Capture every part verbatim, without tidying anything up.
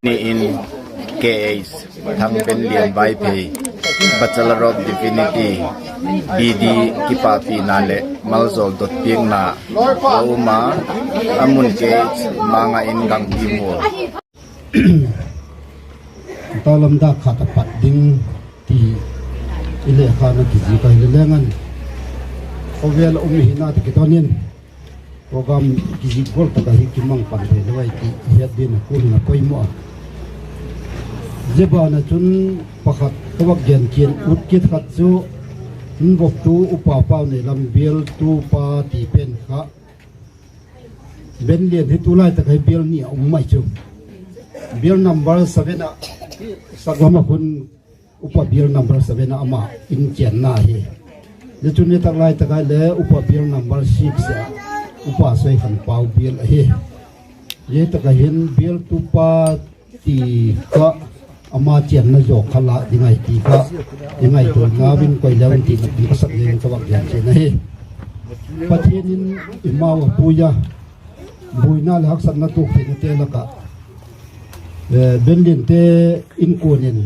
Ni in K H Thangbenlian Vaiphei, Bachelor of Divinity, B D, kipâkpina leh maljawl dotpiakna a um a, a mun K H Manga in Gangpimual. Tawlamdâk khat a pat ding ti i lekha na kizik ahi le leng an, khawvel a um hina ti kiton in, program kizik gual tak ahi kimang pan thei lo ahi ti i het ding a kul in a poimaw a. Zia ban ah chun pakhat ka vak gen kit ut kit khat chu, hun voptu Upa Pauneilam bialtu pa ti pen kha, Benlian hi tulai tak ah hi bial ni a um mai chu, bial number seven ah, saklam ah khun upa bial number seven ah ama in chianna hi. Zia chun ni tak lai tak ah le upa bial number six ah, Upa Soikhanpau bial ahi. Zia tak ah hin bialtu pa ti kha ama chianna zaw kha la ding ahi ti kha i ngaituana in koi leu in ti na pi ka sak leng ka vak gen chian ahi. Pathian in i mau a pui a, buaina leh haksatna tuak theinate lak ah, eh, Benliante inkuan in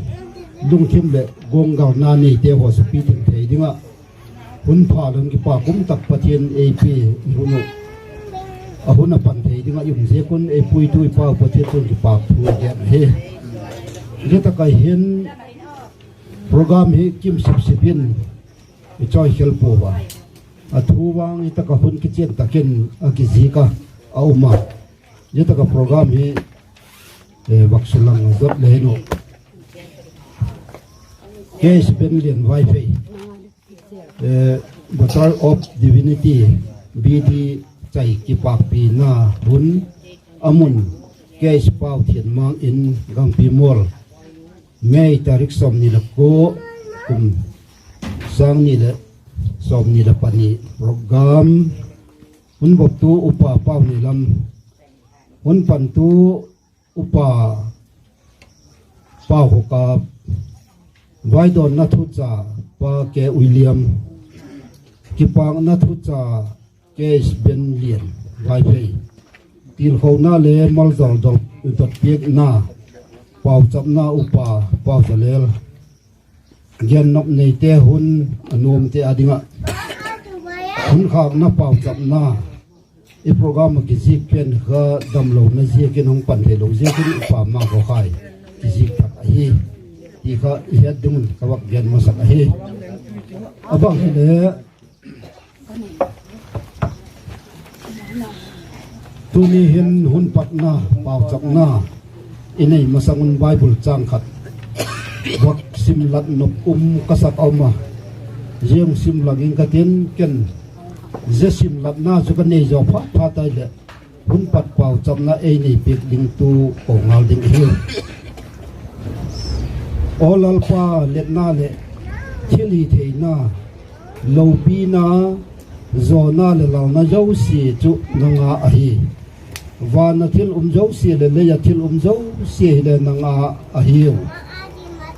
lungthim leh guanggalna neite haw supi tin thei ding ah, hun pha leh hun kipâk um tak Pathian ei pia i hun uh, a hun a pan thei ding ah i um ziak un ei puitu i Pau Pathian chung kipâk thu gen ahi. Zia tak ah hin program hi kim sip sip in i chawi khel pua a, a thu vang hi tak ah hun kichian tak in a kizik a, a um a. Zia tak ah program hi, eh, vak sulang zot le hin uh, K H Benlian Vaiphei, eh, Bachelor of Divinity, B D chai kipâkpina hun, a mun K H Pau Thianmang in Gangpimual, May tarik sawmni leh kua, kum sâng ni leh sawmni leh pani, program, hun voptu Upa Pauneilam, hun pantu Upa Paukhokap, vaidawnna thucha Pa K William, kipâkna thucha K Benlian Vaiphei, tilkhona le maljawl dotpiakna, pauchapna Upa Pau Zalel, gennop neite hun a nuamte â ding ah hun khâkna pauchapna, i program a kizik pen kha damlona ziakin hung pan theilo ziakin Upa Mangkhokhai kizik thak ahi ti kha i het ding un ka vak gen masak ahi. A bang hile, tuni hin hun patna pauchapna i nei masang un Bible châng khat vak simlat nop um ka sak a um a, zia hung simlat ing ka tin ken, zia simlatna chu ka nei zaw phat phat ahileh, hun pat pauchapna ei nei piak dingtu ko ngal ding ahiu. Aw Lalpa, letna leh thilhitheina, lopina, zawna leh lalna zosia chu nang â ahi. Van a thil um zosia leh lei a thil um zosia hile nang â ahiu.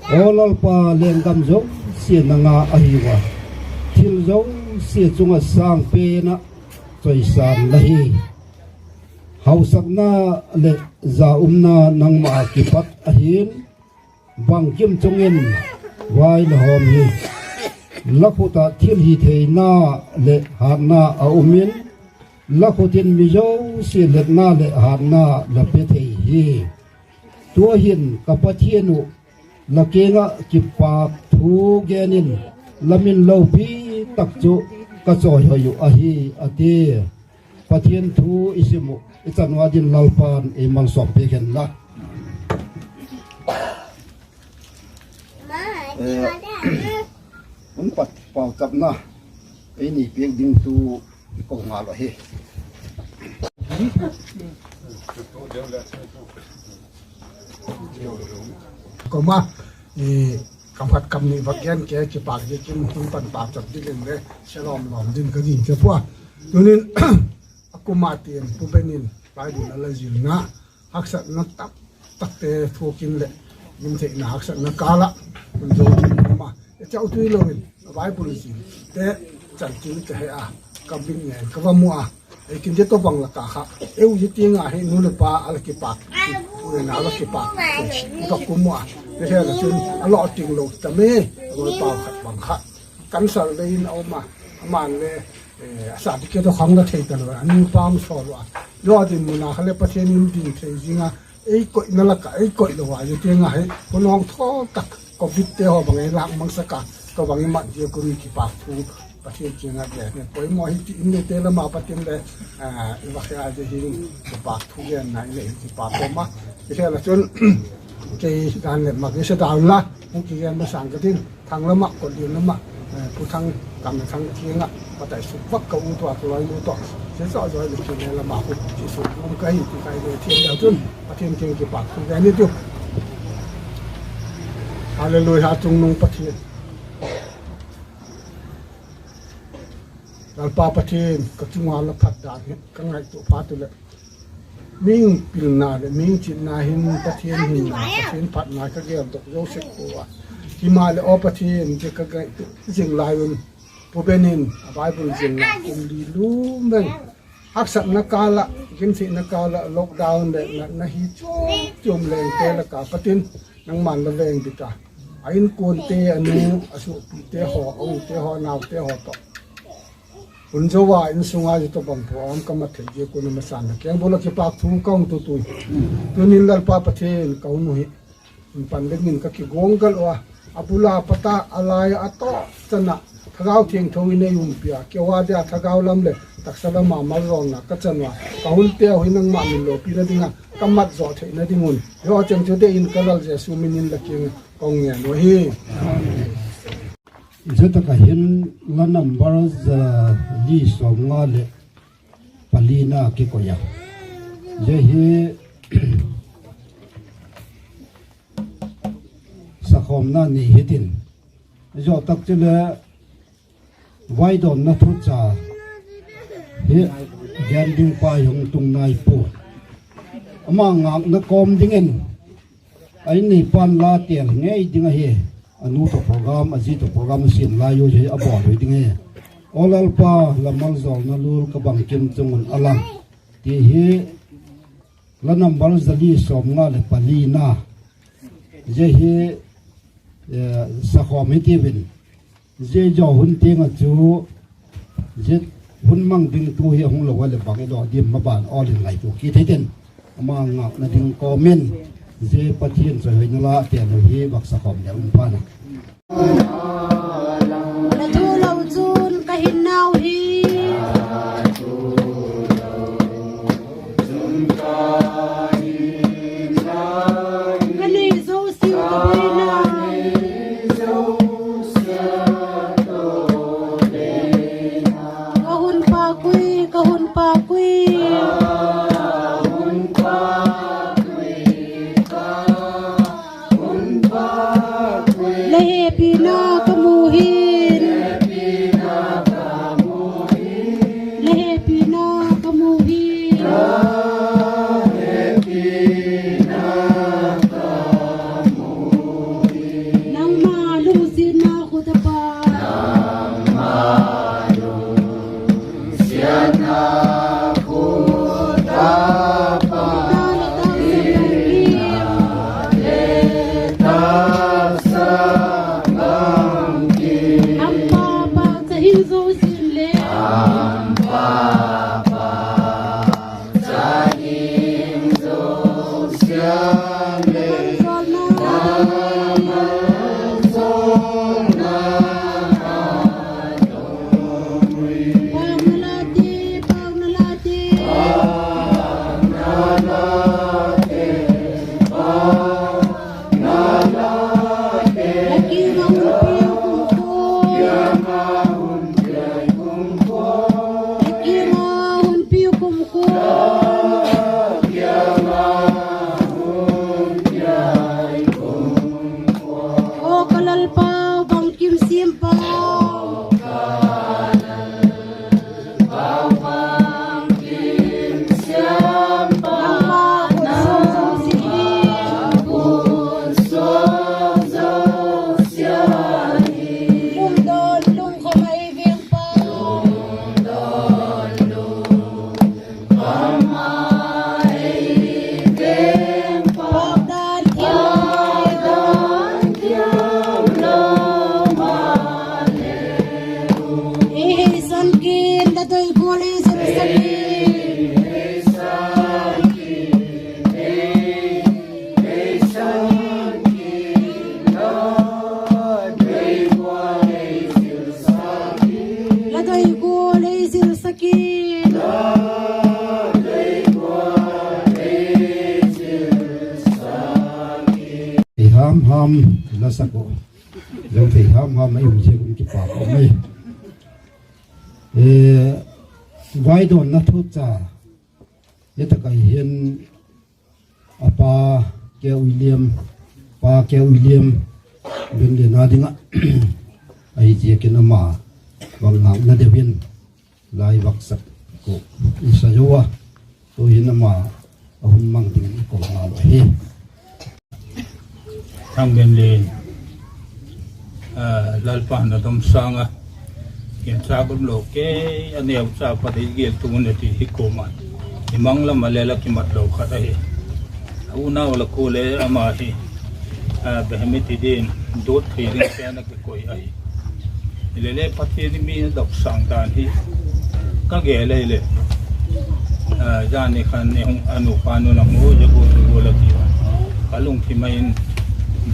Aw Lalpa, lenggam zosia nang â ahiu a, thil zosia chung ah sâng pen ah chawisâng la hi. Hausakna leh zaumna nangma ah kipat ahi'n, bangkim chung in vai la hawm hi. La khut ah thilhitheina leh hâtna a um in, la khut in mi zosia letna leh hâtna la pe thei hi. Tua hin ka Pathian uh, la kiang ah kipâk thu gen in, la min lopi tak chu ka chawihoi uh ahi, a ti. Pathian thu i sim uh i chan ua ding Lalpa'n ei malsawm piak hen la. Hun pat pauchapna ei nei piak dingtu i ko ngal uh ahi. Koma, kam khat kam ni vak gen ke, kipâk ziakin hun pan pauchap dingin le se lawm lawm ding ka ging che pua. Tunin, a kum a tin Pu Ben in Bible a la zilna, haksatna tak takte thuak in leh, gimtheina haksatna kâl ah hun zo ding um a, e chau tui lo in a Bible zil te chanchin ka he a, ka bin ngen ka va mu a, Ei tin te tawhbang lak ah kha, eu hi tiang a hi nu le pa a la kipak, u le nau la kipak, ka kum a, ti hela chun a lawh ting lo ta me, a loi pau khat bang kha cancer lei in a um a, aman le, eh, a sa ti ke to khang la thei ta lo, a nu pa um sawl a, lo a dinmun a kha le Pathian in ding thei zing a, ei koina lak ah ei koi lo a, ei tiang a hi hun hong thaw tak covid te haw bang ei lak mang sak a, tawhbang i mat zia kun kipak thu Pathian kiang a gen hi poimaw hi ti in le te lam a Pathian le, ah, i va khia zia hin kipak thu genna i le kipak pawm a. Ti hela chun kei dan le mak i sa dawn la, hung kigen masang ka tin, thang lam ah, kotlian lam ah, eh, Pu Thang, Kam Thang kiang ah, patai suk vak ka u tawh, ka loi nu tawh, zia zawh zaw le kile lam ah, hu ti suk um ka hi ti kai le thiam le chun, Pathian kiang kipak thu gen i tiu. Hallelujah, chungnung Pathian. Lalpa Pathian, ka chung a la phat dan hi ka ngaitua phat u le, mihing pilna le mihing chitna hin Pathian hinna, Pathian phatna ka gel dok zo sek pua a. Himaleh aw Pathian, zia ka ngaitua zing lai un, Pu Ben in a Bible zilna kum li lum veng, haksatna kâl ah, gimtheina kâl ah, lockdown le natna hi chuam chuam leng te lak a Pathian, nangma'n la veng bit a, a inkuante, a nu, a suapite haw, a ute haw, a naute haw tawh hun zo a, insung a zia tawhbang program ka mat thei ziak un a masan la kiang bul ah kipak thu ka hung tut ui. Tunin Lalpa Pathian, ka hun u hi hun pan dingin ka kiguanggal ua, a bul a pat a, a lai a, a tawp chan ah Thagau Thiangtho in ei umpi a, kei ua dia thagau lam leh taksa lam a maljawlna ka chan ua, ka hunteu hi nangma min lopina ding ah ka mat zawh theina ding un, zia haw cheng chu dei in ka Lal Jesu min in la kiang ka hung ngen u ahi. Zia tak ah hin la number za li sawmnga leh palina kikoi a, zia hi sakhawmna ni hitin, zia tak chule vaidawnna thucha hi gen ding pa hi hung tung nai pua, ama ngâkna kawm dingin a inneipa'n la têl ngei ding ahi. A nu tawh program, a zi tawh program a siam lai u hi a bawl ui ding hi. Aw Lalpa, la maljawlna lul ka bangkim chung un a lang, ti hi la number za li sawmnga leh palina, zia hi, eh, sakhawm hi tiu in, zia zaw hun tiang ah chu zia hun mang ding tu hi a hung lo a leh bang i lo dim maban awl in ngaitua kit hitin, ama ngâkna ding kawm in, zia Pathian chawihoina la têl u hi vak sakhawm leu in pan a. Ka thu lo chun ka hinnau hi, ka nei zosia ka buaina, ka hun pâk ui, ka hun pâk ui. La hepina Am, la sak uh. Lo thei ham ham mai um ziak un kipak um e. Vaidawnna thucha, hi tak ah hin a pa K. William, pa K. William Benlin a ding ah, ahi ziakin ama bang ngâkna deu in lai vak sak uh i sa zo a, tu'hin ama a hun mang dingin i ko ngal uh ahi. Thangbenlin, Lalpa'n a dom sâng a, ginchâk umlo kei a neu cha pat ei gel tung un a ti hi kuama, i mang lam a le la kimat lo khat ahi. A unau la kuale ama hi, bang hem i ti ding, dot thei ding pen a kikoi ahi. Hilele Pathian i mi a dok sâng dan hi ka gel ei leh, zani khan a nupa nu lam u zia gual zia gual a ti a, ka lungthim ah in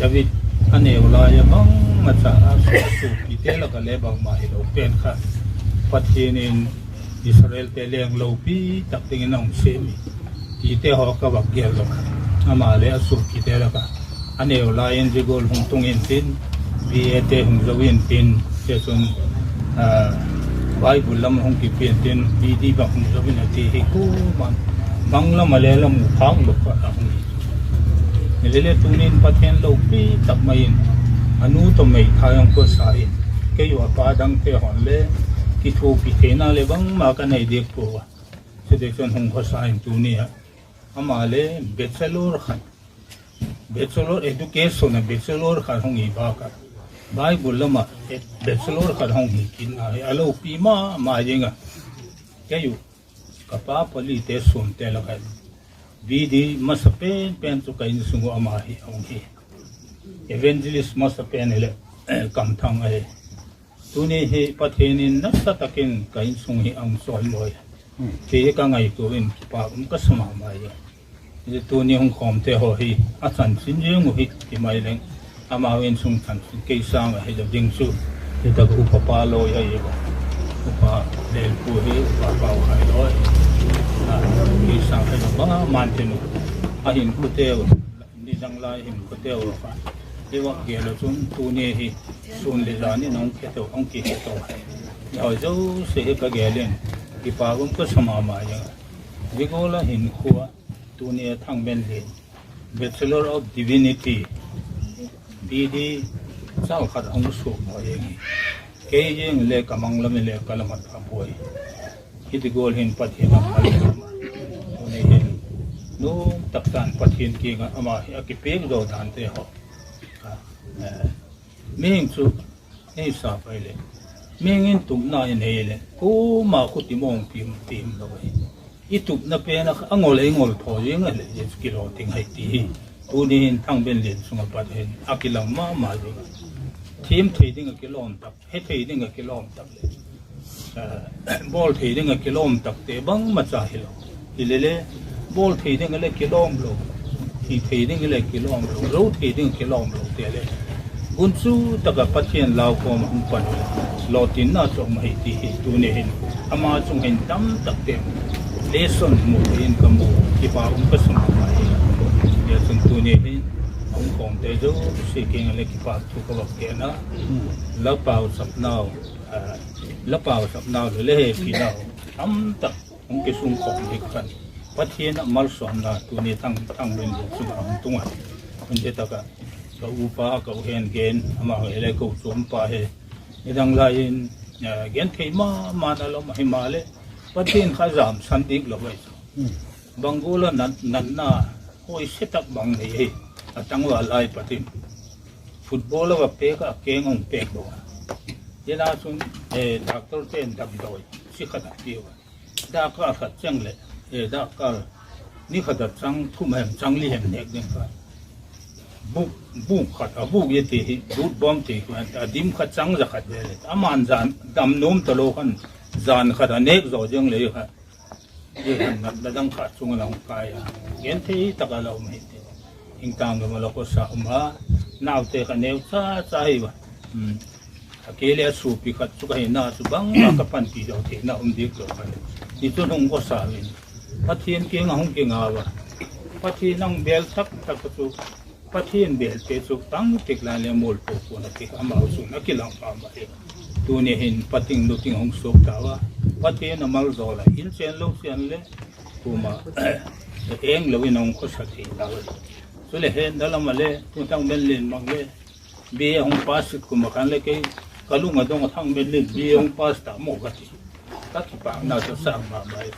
David a neu lai a bangmacha a suapite lak ah le bangma hilo pen kha Pathian in Israelte leng lopi tak dingin a hung siam hi, tite haw ka vak gel lo kha. Ama le a suapite lak ah a neu lai in zia gual hung tung intin, B A te hung zo intin, tichun Bible lam hung kipian tin, B D bang hung zo in a ti hi kuama'n, mang lam a le la mu phâk lo kha a hung hi. Hilele tuni'n Pathian lopi tak mai in a nu tawh meithai hung khawsa in, kei uh a pa dangte haw'n le kithuapi theina leh bangma ka nei diak pua a, chutichun hung khawsa in tuni ah ama le bachelor khat, bachelor education ah bachelor khat hung hi bâk ah, Bible lam ah bachelor khat hung hi kit a, a lopi ma ma zing a. Kei uh ka pa palite suante lak ah B D masa pen pen chu ka insung uh ama hi a hung hi. Evangelist masa pen hileh Kamthang ahi. Tuni hi Pathian in nasa tak in ka insung hi a hung chawimawi ti hi ka ngaitua in kipak um ka sa ma ma a. Tuni hung khawmte haw hi a chanchin ziang uh hi ti mai leng, amau insung chanchin kei sâng ah hilo ding chu, hi tak upa pa lawi ahi a, upa Lelpu hi upa Paukhai lawi, kei sâng hilo bang a man tin uh, a hinkhuateu, nidang lai hinkhuateu a kha i vak gel ah chun tuni hi sûn le jan in a hung khe to, a hung kikhe to hi, i haw zosia hi ka gel in kipak um ka sa ma ma a. Zia gual a hinkhua tuni a Thangbenlin Bachelor of Divinity, B D chal khat a hung suak mawi hi, kei ziang le ka mang lam in le ka la mat a puai. Hiti gual hin Pathian a mal, tuni hin nuam tak tan Pathian kiang ah ama hi a kipiak zo dante haw, mihing chu ei sa pai leh, mihing in tupna i nei leh kuama khutim awng piam piam lo ahi. I tupna pen a ngol ei ngol thaw ziang a leh zia chu kilawm ding ahi ti hi tuni hin Thangbenlin sung ah pat hin a kilang ma ma zing a. Thiam thei ding ah kilawm tak, he thei ding ah kilawm tak leh, bawl thei ding ah kilawm takte bangmacha hilo. Hilele bawl thei ding ah le kilawm lo, thi thei ding ah le kilawm lo, zo thei ding ah kilawm lote leh, gunchu tak ah Pathian lau kawm ah hung pan leh, lawtinna chu um ahi ti hi tuni hin ama chung hin tam takte lesson mu thei in ka mu, kipak um ka sa ma ma hi. Zia chun tuni hin a hung khawmte zosia kiang ah le kipak thu ka vak gen a, la pauchapnau, la pauchapnau leh la hepinau tam tak hung kisung khawm hi khan, Pathian a malsawmna tuni Thangbenlin chung ah hung tung a. Hun ti tak ah ka upa ka u hen gen, ama hile kochuam pa hi, nidang lai in genthei ma ma na lom ahi maleh, Pathian kha zamsan dik lo ahi chu. Bang gual a natna hoise tak bang nei hi, a tangval lai pat in football a va pêk ah, a keng a hung pêk lo a. Zia chun doctorte'n damdawi chi khat a piau a, dakkal khat cheng leh, dakkal ni khat a chang thum hem chang li hem nêk ding kha, bûk khat a bûk i ti hi, bût bawm ti kha, a dim kha chang za khat ve le, ama'n damnuam talo khan, jan khat a nêk zaw ziang le kha, zia khan natna dang kha chung a la hung kai a, genthei tak a la um hi ti. Hing tâng gam a la khawsa um a, naute kha neu cha cha hi a. A kei le a suapi khat chu ka hina chu bangma ka panpi zo theina um dik lo kha. Tichun hung khawsa in, Pathian kiang a hung kinga a, Pathian a hung bêl tak tak a chu Pathian bêlte chu tang tik lai le mualpho pua'n a ti kha amau chun a kilang ma ma hi. Tuni hin pating nuting hung suak tau a, Pathian a maljawl a, inchen lo sian le, kuama eng lo in a hung khawsa thei tau a. Chuleh hetna lam ah le tu Thangbenlian bang le, B A hung pass kum ah khan le kei ka lung a dong a, Thangbenlian B A hung pass ta maw ka ti. Ka kipâkna chu sâng ma ma hi.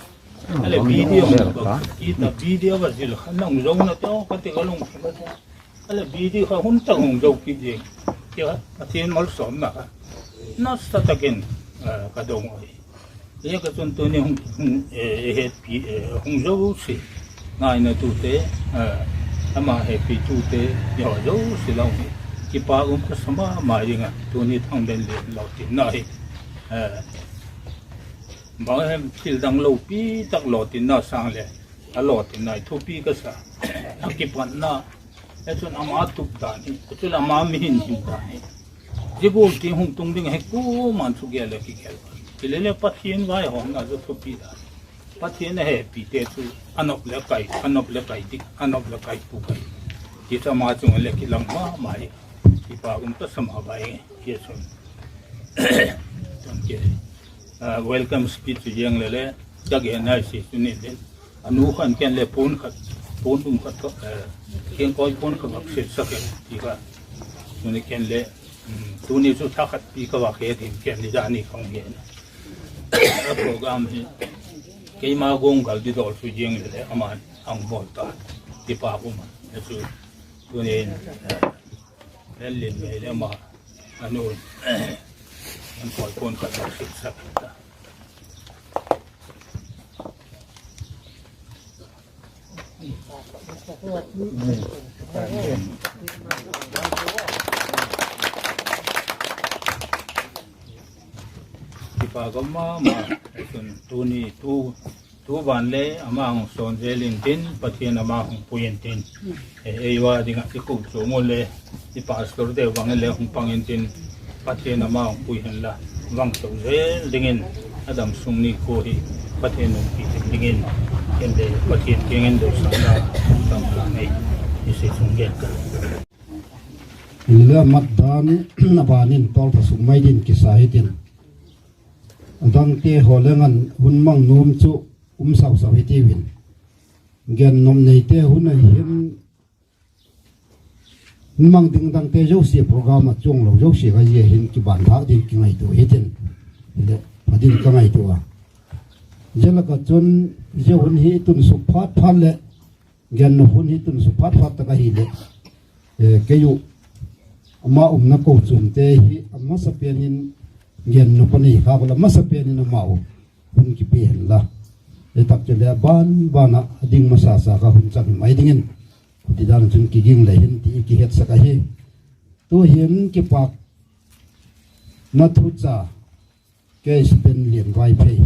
A leh B D a hung bak kit a, B D a va zil khan a hung zo na teu ka ti ka lungthim a chu. A leh B D kha hun tak hung zo kit zing. Tia Pathian malsawmna kha nasa tak in ka dong ahi. Ziaka chun tuni hung, hung zosia, ngainatute, ama hepitute, i haw zosia lau hi kipâk um ka sa ma ma ding a, tuni Thangbenlian lawtinna hi bang hem thil dang lopi tak lawtinna sâng leh a lawtinna hi thupi ka sa. A kipatna hi chun ama tup dan hi, chuleh ama mihing hin dan hi, zia gual tiang hung tung ding hi kuama'n thugel leh kigel. Hilele Pathian vaihawmna chu thupi dan, Pathian a hepite chu a nop leh kai, a nop leh kai dik, a nop leh kai pua kai, ti chu ama chung ah le kilang ma ma hi. Kipâk um ka sa ma ma hi. Hi chun welcome speech chu ziang leh le, ka gen nai si chu ni le, a nu khan ken le puan khat, puan um khat, kiangkawi puan khat vak siatsak e ti kha. Tuni ken le, tuni chu tha khat pi ka vak he ding ken ni zani ka hung gen a. A program hi keima guanggal di dawl chu ziang leh le ama'n a hung bawl ta, kipâk um a. Chu tuni'n Benlian ngei le ama a nu'n an kawi puan khat vak siatsak ta. Kipâk um ma ma, chun tuni tu, tu ban le ama hung sawn zel intin, Pathian ama hung pui intin. Ei ua ding ah i kochuam ua le, i pastor te bang le hung pang intin, Pathian ama hung pui hen la, vang to zel dingin, a dam sung ni khu hi Pathian umpi dingin, ken le Pathian kiang in dosanna tam ka nei, i si sung gen ka. Inle a mat dan a ban in tawltha suk mai din kisa hitin, a dangte haw le ngan hun mang nuam chu um sau sau hitiu in, gen nop neite hun a hin, hun mang ding dangte zosia program a chuang lo zosia kha zia hin kiban thâk din kingaitua hitin, le a din ka ngaitua a. Zia lak ah chun zia hun hi i tun suk phat phat leh, gen nop hun hi tun suk phat phat tak ahileh, kei uh ama umna kochuamte hi a masapen in gen nop a nei kha ula, masapen in amau hun kipe hen la, hi tak chule a ban ban ah a ding masa sa kha hun chang mai dingin, ti dan chun kiging le hin ti i kihetsak ahi. Tu'hin kipâkna thucha, kei Benlian Vaiphei,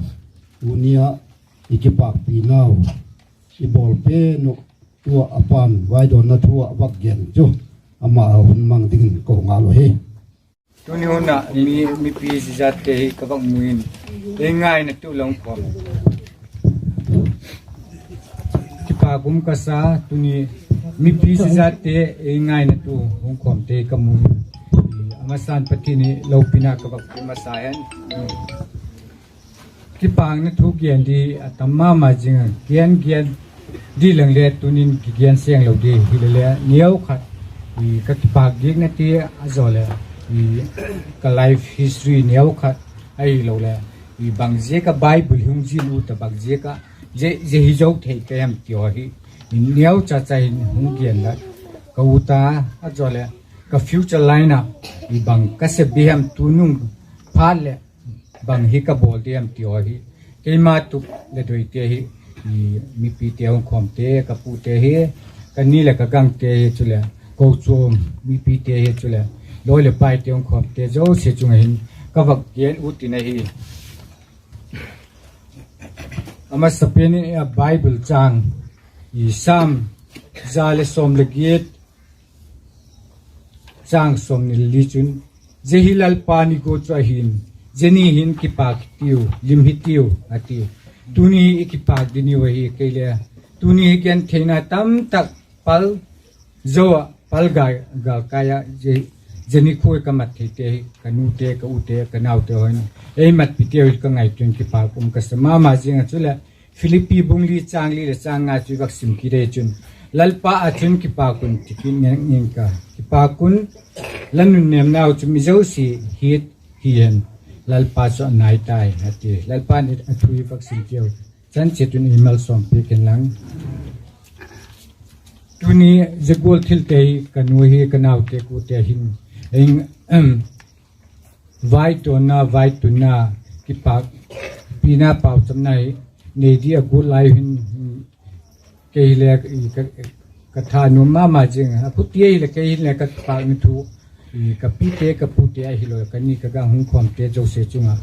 tuni ah i kipâkpinau i bawl pen uh, tua a pa'n vaidawnna thu ah vak gen chu, ama a hun mang dingin ko ngal uhi. Tuni hun ah mipi zizate hi ka vak mu in, ei ngainatu lawng khawm kipâk um ka sa. Tuni mipi zizate, ei ngainatu hung khawmte ka mu in, a masa'n Pathian hi lopina ka vak pe masa hen. Kipâkna thu gen di a tam ma ma zing a, gen gen di leng le tuni'n kigen seng lo di hilele neu khat ka kipâk diakna ti a zaw leh ka life history neu khat ahiloleh bang ziak ah Bible hung zil u ta, bang ziak ah, zia hi zo thei ka hem ti haw hi neu cha cha in hung gen la ka ut a, a zaw leh ka future line ah bang ka sep di hem, tunung phat leh bang hi ka bawl di hem ti haw hi, keima tup le doite hi, mipite hung khawmte, ka pute hi, ka ni leh ka gangte hi chuleh kochuam mipite hi chuleh lawi leh paite hung khawmte zosia chung ah hin ka vak gen ut in ahi. A masapen in Bible châng, Sam za leh sawm leh giat, châng sawmni leh li chun, zia hi Lalpa ni gua chu ahi'n, zia ni hin kipâk hitiu, lim hitiu a ti. Tuni i kipâk ding ni u ahi kei le. Tuni hi gentheina tamtak pal zo ah pal gal, galkai ah, zia, zia nikhua ka mat theite hi, ka nute, ka ute, ka naute haw in, ei matpiteu hi ka ngaitua in kipâk um ka sa ma ma ziang a. Chuleh Philippi bung li châng li leh châng nga chu i vak sim kit ei chun, Lalpa ah chun kipâk un, ti kit ngeng ngeng ka, kipâk un, la nunnêmnau chu mi zosia hiat hi hen, Lalpa chu a nai tai, a ti. Lalpa'n a thu i vak sim kit u chan chiat un ei malsawm piak hen lang. Tuni zia gual thilte hi ka nu hi ka naute ka ute hin, eng, vaituana, vaitunna, kipâkpina, pauchapna hi nei di a guat lai hin, kei hile, ka, ka tha nuam ma ma ziang a, a khuti ahileh kei hile ka kipâkna thu, ka pite, ka pute ahilo, ka ni ka gang hung khawmte zosia chung ah,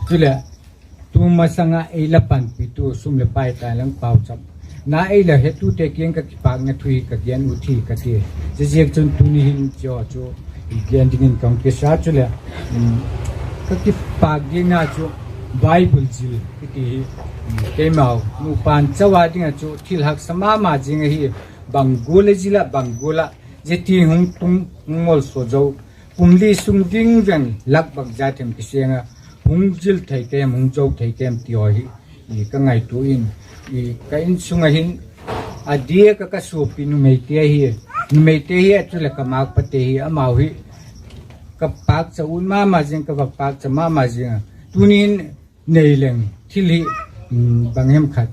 chuleh tu masang ah ei la panpitu sum leh pai tai lang pauchapna ei la hetute kiang ka kipâkna thu hi ka gen ut hi ka ti. Ziaziakchun tuni hin zia chu i gen dingin ka hung kisa chuleh, ka kipâk dingna chu Bible zil i ti hi, keimau nupa'n chau a ding ah chu thil haksa ma ma zing ahi. Bang gual a zil ah, bang gual ah zia ti hung tung, hung malsawm zo, kum li sung ding veng lak bang zat hem kiseng ah, hung zil thei kem, hung zo thei kem ti haw hi ka ngaitua in, ka insung ah hin a diak ah ka suapi numeite hi, numeite hi a chuleh ka makpate hi, amau hi ka pâkcha ut ma ma zing, ka vak pâkcha ma ma zing a. Tuni in nei leng thil hi, bang hem khat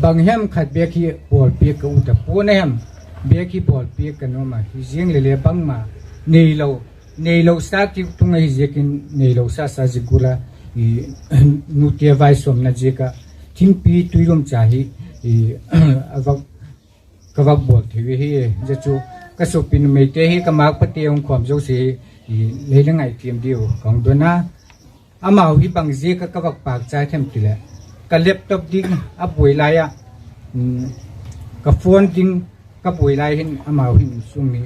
Bang hem khat bek hi bawlpiak ka ut a, puan a hem bek hi bawlpiak ka nuam a, hi ziang leh le bangma neilo, neilo sa ki tung ahi ziakin neilo sa sa zia gual a, nute vaisawmna ziak ah thingpi tuilum cha hi a vak ka vak bawl thei hi. Zia chu ka suapi numeite hi, ka makpate hung khawm zosia hi lei le ngai tiam diu ka hung don a. Amau hi bang ziak ah ka vak pâkcha hem tileh, ka laptop ding a buai lai ah, ka phone ding ka buai lai hin amau hin sum hi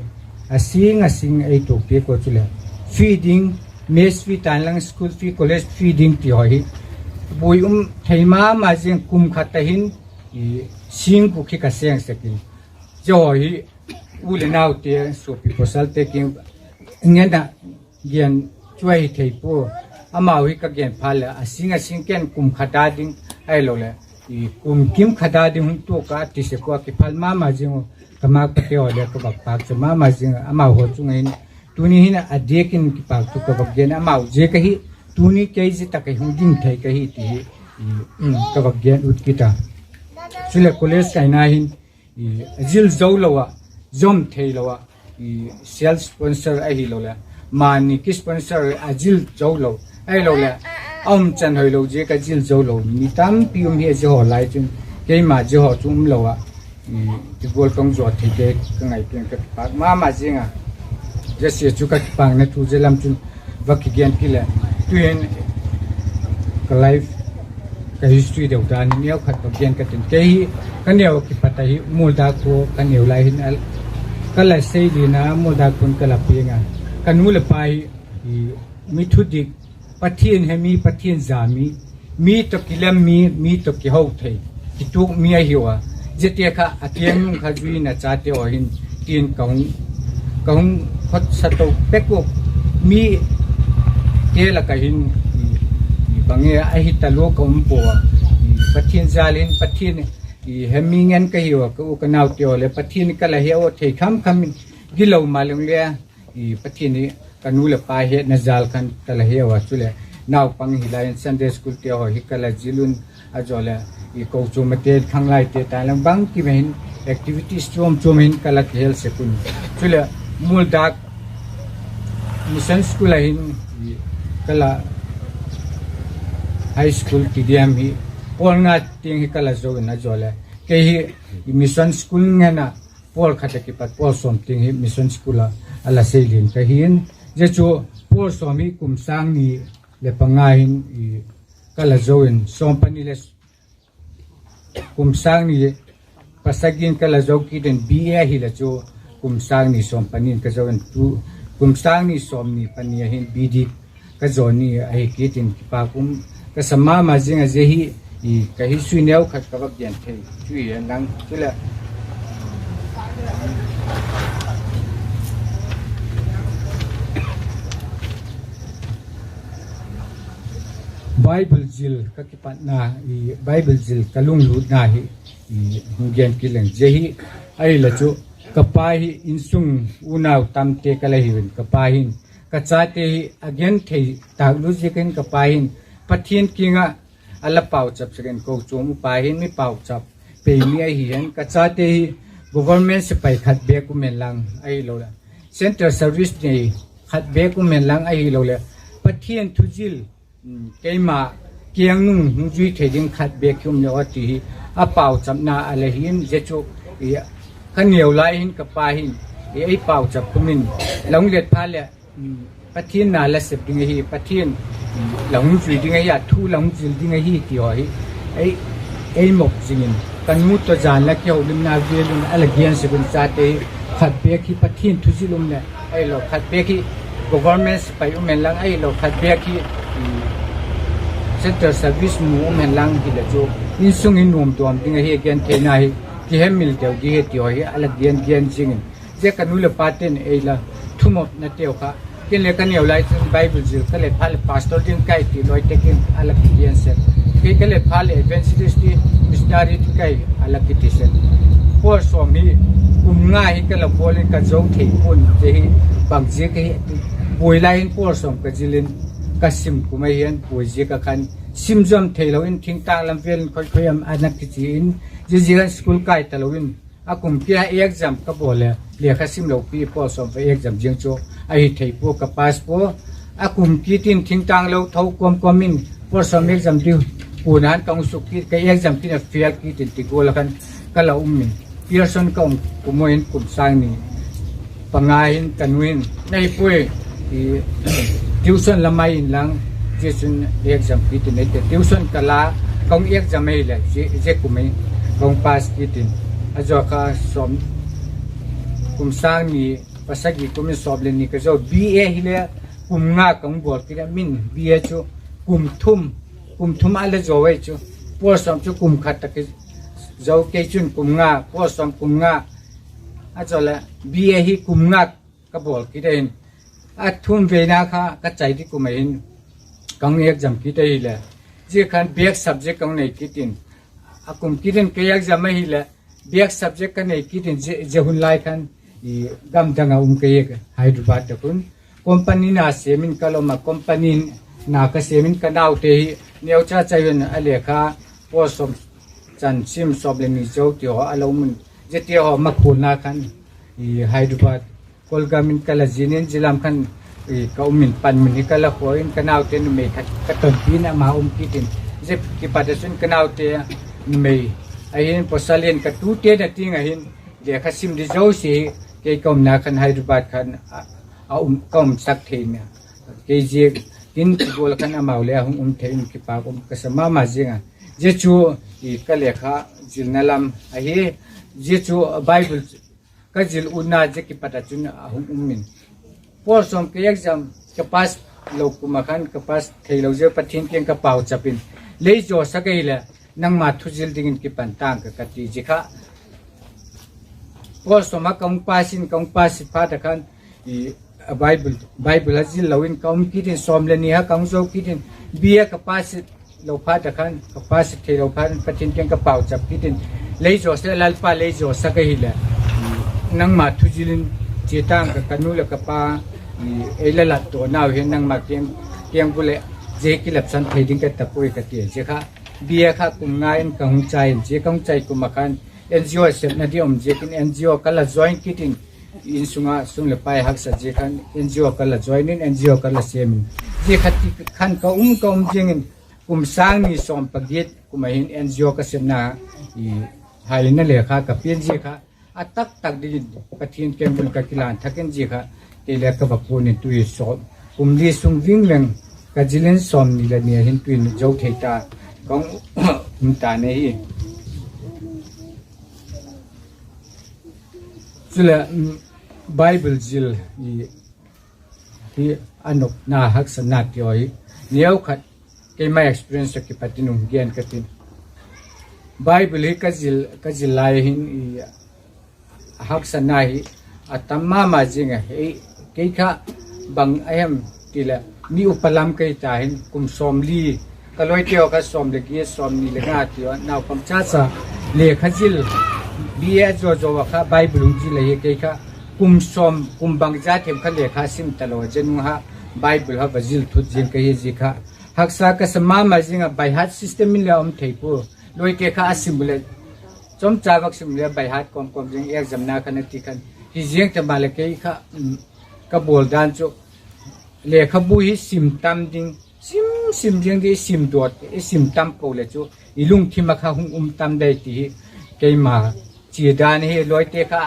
a sing a sing ei tuakpiak ua chuleh fee ding, mess fee tan lang school fee, college fee ding ti haw hi buai um thei ma ma ziang, kum khat a hin sing guk hi ka seng sek in, zia haw hi u leh naute, suapi pawsalte kiang ngen a gen chu ahi thei pua. Amau hi ka gen phat leh a sing a sing ken kum khat a ding ahiloleh kum kim khat a ding hung tuak a ti sek ua kiphal ma ma zing u, ka makpate haw le ka vak pâkcha ma ma zing a, amau haw chung ah hin tuni hin a diak in kipâk thu ka vak gen, amau ziak ahi, tuni kei zia tak ah hung ding thei ka hi ti hi ka vak gen ut kit a. Chuleh college kaina hin a zil zo lo ah, zom theilo ah, self sponsor ahiloleh mani ki sponsor a zil zo lo ahiloleh a um chan hoilo ziak a zil zo lo mi tampi um hi a, zia haw lai chun keima zia haw chu umlo ah, ti gual ka hung zaw theite ka ngaitua in ka kipâk ma ma zing a. Zia sia chu ka kipâkna thu zia lam chun va kigen kit leh, tu'hin ka life, ka history deu dan hi neu khat va gen ka tin. Kei hi ka neu ah kipat ahi, Mualdâk khua ka neu lai hin ka la seilian a, Mualdâk khua'n ka la piang a. Ka nu leh pa hi mi thudik, Pathian he mi, Pathian za mi, mi tawh kilem mi, mi tawh kiho thei, kituak mi ahiu a. Ziate kha a kiang nung kha zui in a chate haw hin tin ka hung, ka hung khawksa to pek uh. Mite lak ah hin bang e ahi talua ka um pua a, Pathian jal in, Pathian he mi ngen ka hiu a, ka u ka naute haw leh Pathian ka la he ua thei kham kham in, gilo malung le Pathian hi ka nu leh pa hetna jal khan ka la he ua, chuleh naupang hi lai in Sunday school te haw hi ka la zil un, a zaw leh kochuamte, khanglaite tan lang bangkim a hin activities chuam chuam hin ka la kihel sek un. Chuleh Mualdâk Mission School ah hin ka la, high school ti diam hi, pawl nga tiang hi ka la zo in a zaw leh kei hi mission school ngen ah pawl khat ah kipat pawl sawm tiang hi mission school ah a la seilian ka hi'n. Zia chu pawl sawm hi kum sâng ni leh panga hin ka la zo in, sawm pani leh kum sâng ni pasagin ka la zo kit in, B A ahileh chu kum sâng ni sawm pani in ka zo in tu Kum sâng ni sawmni pani a hin B.D ka zaw ni ahi kit in kipâk um ka sa ma ma zing a, zia hi ka history neu khat ka va gen thei chu hi inlang chuleh Bible zil ka kipatna, Bible zil ka lunglutna hi hung gen kit leng. Zia hi ahile chu ka pa hi insung unau tamte ka la hiu in ka pa hin ka chate hi a gen thei tâk lut ziakin ka pa hin Pathian kiang ah a la pauchap sak in kochuam upa hin mi pauchap pei mi ahi hen. Ka chate hi government sipai khat bêk um hen lang ahiloleh central service nei khat bêk um hen lang ahiloleh Pathian thuzil keima kiang nung hung zui thei ding khat bêk hi um leu a ti hi a pauchapna a la hi'n. Zia chu ka neu lai hin ka pa hin ei pauchap kum in la hung let phat leh Pathian na la sep ding ahi, Pathian la hung zui ding ahi, a thu la hung zil ding ahi ti haw hi ei mop zing in ka nu tawh jan la kiholimna vel in a la gen sek un. Chate hi khat bêk hi Pathian thuzil um leh ahilo khat bêk hi government sipai um hen lang ahilo khat bêk hi central service mu um hen lang hileh chu insung in nuam tuam ding ahi, gen theina hi kihemil deu ding hi ti haw hi a la gen gen zing in zia ka nu leh pate'n ei la thumopnateu kha ken le ka neu lai chun Bible zil ka let phat leh pastor ding ka hi ti lawi tek in a la kigen sek. Kei ka let phat leh evangelist ti, missionary ti ka hi a la kiti sek. Paul sawm hi kum nga hi ka la bawl in ka zo thei pua'n zia hi bang ziak ahi buai lai in Paul sawm ka zil in ka sim kum ahi an buai ziak a khan sim zom theilo in thingtâng lam vel in khoi khoi am a na kichi in zia zia khan school kai talo in a kum kit a exam ka bawl leh lekha sim lopi Paul sawm va exam ziang chu ahi thei pua ka pass pua. A kum kit in thingtâng lo tho kawm kawm in Paul sawm exam ding kuan a han ka hung suk kit ka exam kit a fail kit in ti gual a khan ka la um in Pearson ka um kum a hin kum sâng ni panga hin ka nu in na hi puai tuition la mai inlang zia chun exam kit in ei ti tuition ka la ka hung exam ahileh zia kum in ka hung pass kit in a zaw kha sawm kum sâng ni pasagi kum in sawm leh ni ka zo B.A. hile kum nga ka hung bawl kit a min B.A. chu kum thum, kum thum a la zo ei chu Paul sawm chu kum khat tak zo kei chun kum nga Paul sawm kum nga a zaw leh B.A. hi kum nga ka bawl kit a hin a thum veina kha ka chai di kum a hin ka hung exam kit ahileh zia khan bêk subject ka hung nei kit in a kum kit in ka exam ahileh bêk subject ka nei kit in zia hun lai khan gam dang ah um ka hi Hyderabad tak un company na sêm in ka la um a company na ka sêm in ka naute hi neucha chai un a lekha Paul sawm chan sim sawm leh ni zo ti haw a la um un ziate haw makhualna khan Hyderabad Kolgam in ka la zin in zia lam khan ka um in panmun hi ka la khua in ka naute numei khat ka tonpi in ama um kit in zia kipat a chun ka naute numei ahin pawsal in ka tute na tiang a hin lekha sim di zosia hi kei ka umna khan Hyderabad khan ka umsak thei na kei ziak in ti gual khan amau le a hung um thei in kipâk um ka sa ma ma ziang a. Zia chu ka lekha zilna lam ahi. Zia chu Bible ka zil utna zia kipat a chun a hung um in Paul sawm ka exam ka pass lo kum a khan ka pass theilo ziak Pathian kiang ka pauchap in lei zawsak ahileh nangma thuzil dingin kipan tang ka ka ti zia kha Paul sawm a ka hung pass in ka hung pass phat a khan Bible a zil lo in ka um kit in sawm leh ni a ka hung zo kit in B.A. ka pass lo phat a khan ka pass theilo phat in Pathian kiang ka pauchap kit in lei zawsak Lalpa lei zawsak ahileh nangma thuzil in chia tang ka ka nu leh ka pa ei la lat tawnau hin nangma kiang bul leh zia kilepsan thei ding ka ta puai ka ti zia kha B.A. kha kum nga in ka hung chai in zia ka hung chai kum a khan NGO sepna di um ziakin NGO ka la join kit in insung a sum leh pai haksa zia khan NGO ka la join in NGO ka la sêm in zia kha ti khan ka um ka um ziang in kum sâng ni sawm pagiat kum a hin NGO ka sepna haina lekha ka pian zia kha a taktak dingin Pathian kiang bul ka kilan thak in zia kha kei le ka va puan in tu hi sawm kum li sung ving leng ka zil in sawmni leh ni a hin tu in zo thei ta ka um ta na hi. Chuleh Bible zil i hi a nopna haksatna ti aw hi, neu khat keima experience ah kipat in hung gen ka tin. Bible hi ka zil, ka zil lai hin i haksatna hi a tam ma ma zing a, ei, kei kha bang a hem ti leh mi upa lam kei ta hin kum sawmli, ka lawite haw kha sawm leh giat, sawmni leh nga ti a, naupang cha cha, lekha zil, B A zo zo a kha Bible hung zil ahi, kei kha kum sawm, kum bangza them kha lekha sim talo a, zia nung kha Bible kha va zil thut zing ka hi zia kha. Haksa ka sa ma ma zing a, by heart system in le um thei pua. Lawite kha a sim u leh, chawmcha vak sim u leh by heart kawm kawm zing, examna khan a ti khan. Hi ziang ta maleh kei kha, um, ka bawl dan chu lekhabu hi sim tam ding, sim, sim ziang ding, i sim dawt, i sim tam po leh chu i lungthim ah kha hung um tam dei ti hi keima chia dan hi. Lawite kha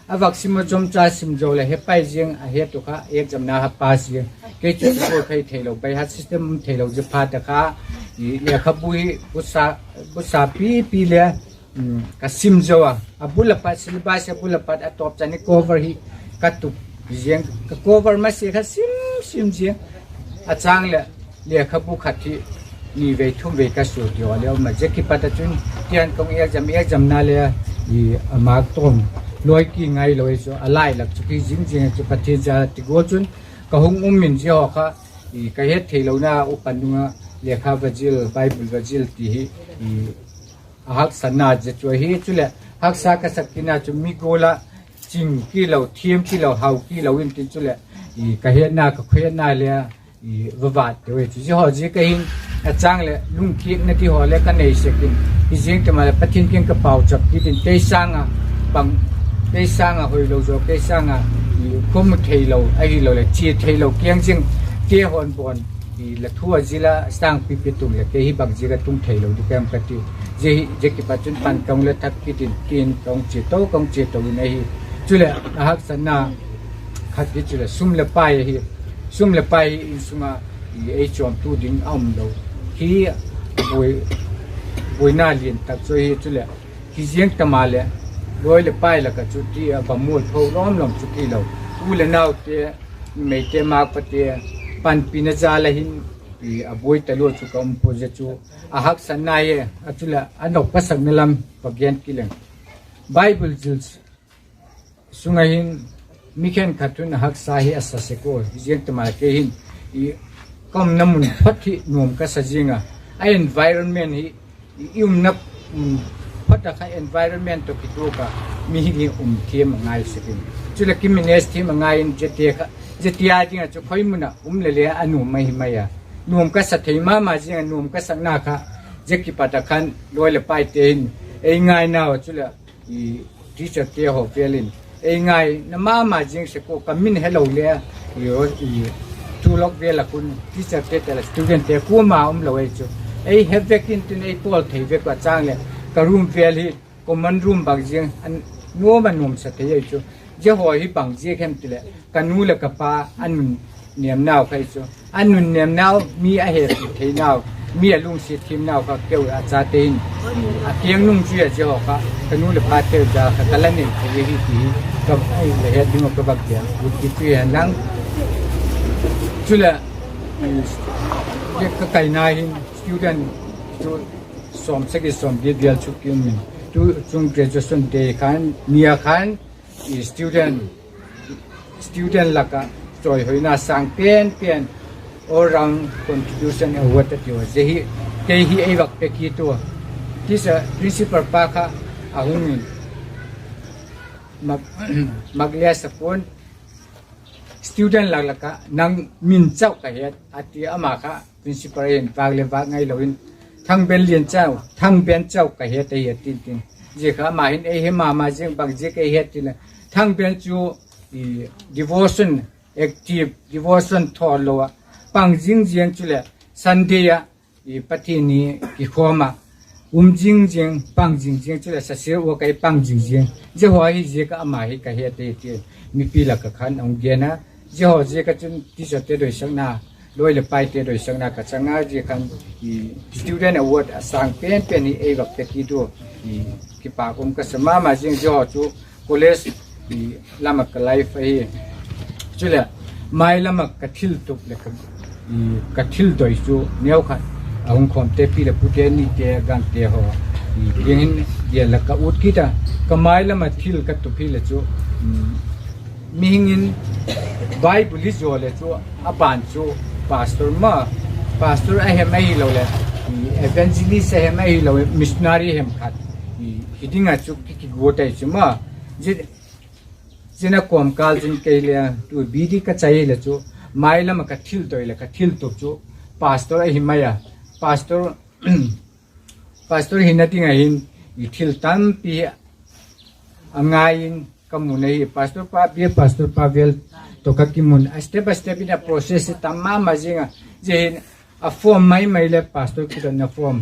a vak sim a, chawmcha sim zo leh he pai ziang a, het u kha examna kha pass ziang. Kei chu chu thei theilo, by heart system um theilo zia phat a kha, i lekhabu hi busa, busa pipi le, um, ka sim zo a, a bul a pat, syllabus a bul a pat a tawp chan i cover hi ka tup ziang, ka cover masia kha sim, sim ziang. A chang leh lekhabu khat hi ni vei thum vei ka sua ti aw le um a, zia kipat a chun tian kong exam, examna le i a mark tawm lawi ki ngailo ei chu, a lai lak chu ki zing zing chu Pathian za ti gual chun ka hung um in zia haw kha i ka het theilona upa nung a lekha va zil, Bible va zil ti hi i a haksatna zia chu ahi. Chuleh haksa ka sak kina chu mi gual ah ching kilo, thiam kilo, hau kilo intin chuleh i ka hetna, ka khohetna le i va vat teu ei chu. Zia haw ziak a hin a chang leh lungkiakna ti haw le ka nei sek in, hi ziang ta maleh Pathian kiang ka pauchap kit in, kei sâng ah bang, kei sâng ah hoilo zaw, kei sâng ah i khawmu theilo ahilo leh chia theilo kiang zing, kei hawn bawn i la thu a zil a sâng pipi tung leh kei hi bang ziak a tung theilo ding ka em ka ti. Zia hi, zia kipat chun pan ka hung la thak kit in tin ka hung chia to, ka hung chia to in ahi. Chuleh a haksatna khat hi chuleh sum leh pai ahi. Sum leh pai hi insung ah i ei chawmtu ding a umlo hi, buai, buaina lian tak chu ahi. Chuleh hi ziang ta maleh lawi leh pai lak ah chu ti a va mualpho lawm lawm chu kilo, u leh naute, numeite, makpate panpina jal a hin i a buai talua chu ka um pua. Zia chu a haksatna hi a. Chuleh a nop ka sakna lam va gen kit leng, Bible zil sung a hin mi khenkhat hun a haksa hi a sa sek ua, hi ziang ta maleh kei hin i ka umna mun phot hi nuam ka sa zing a, a environment hi, i umna mun phot a kha environment tawh kituak a mi hi um thiam a ngai sek in, chuleh kimanage thiam a ngai in, zia ti kha, zia ti a ding ah chu khoi mun ah um leh le a nuam ahi mai a. Nuam ka sa thei ma ma zing a, nuam ka sakna kha zia kipat a khan lawi leh paite hin ei ngainau a, chuleh i teacherte haw vêl in ei ngaina ma ma zing sek ua, ka min helo le i, i tulok vêl ah khun teacherte tawh le studentte kuama umlo ei chu, ei he vek intin ei pawl thei vek ua chang leh ka room vêl hi common room bang ziang a nuam a nuamsa thei ei chu. Zia haw hi bang ziak hem tileh ka nu leh ka pa a nun nêmnau kha ei chu, a nun nêmnau, mi a hepi theinau, mi a lungsiat thiamnau kha keu a chate in a kiang nung chu a zia haw kha ka nu leh pateu za kha ka la nei thei ahi ti hi ka, ei, la het ding uh ka vak gen ut kit chu hen lang. Chuleh ka kaina hin student chu sawmsagi sawmgiat vêl chu ki um in, tu chung graduation day khan ni a khan student, student lak ah chawihoina sâng pen pen, all round contribution award a tiu a, zia hi kei hi ei vak pe kit ua. Teacher, principal pa kha a hung in, mak, mak le sa pua'n, student lak lak ah nang min chau ka het a ti, ama kha principal in vâk le vâk ngailo in, Thangben Lianchau, Thangben chau ka het ahi a tin tin. Zia kha ama hin ei he ma ma ziang, bang ziak ei het ti leh, Thangben chu devotion, active devotion thawl lo ah pang zing ziang, chuleh Sunday ah Pathian ni kikhawm ah um zing ziang, pang zing ziang, chuleh sasia ua kai pang zing ziang. Zia haw hi ziak ah ama hi ka het ahi ti mipi lak ah khan a hung gen a. Zia haw ziak ah chun teacherte doisakna, lawi leh paite doisakna ka chang a, zia khan student award a sâng pen pen hi ei vak pe kit ua, kipâk um ka sa ma ma zing. Zia haw chu college lam ah ka life ahi. Chuleh Mailam ah ka thil tup leh ka thil doi chu neukhat a hung khawmte pi leh pute nite gangte haw kiang in gel la ka ut kit a, ka mailam ah thil ka tup hileh chu, mihing in Bible i zaw leh chu a ban chu pastor ma, pastor a hem ahiloleh evangelist a hem ahilo missionary hem khat hi ding ah chu ki kiguat ahi chu ma. Zia na kawmkâl zing kei le tu B.D. ka chai hileh chu mailam ah ka thil doi leh ka thil tup chu pastor ahi mai a. Pastor, pastor hina ding ah hin i thil tampi a ngai in ka mun ahi. Pastor pa bia, pastor pa vel tawh ka kimun a, step by step in a process tam ma ma zing a. Zia hin a form mai mai leh pastor kidotna form,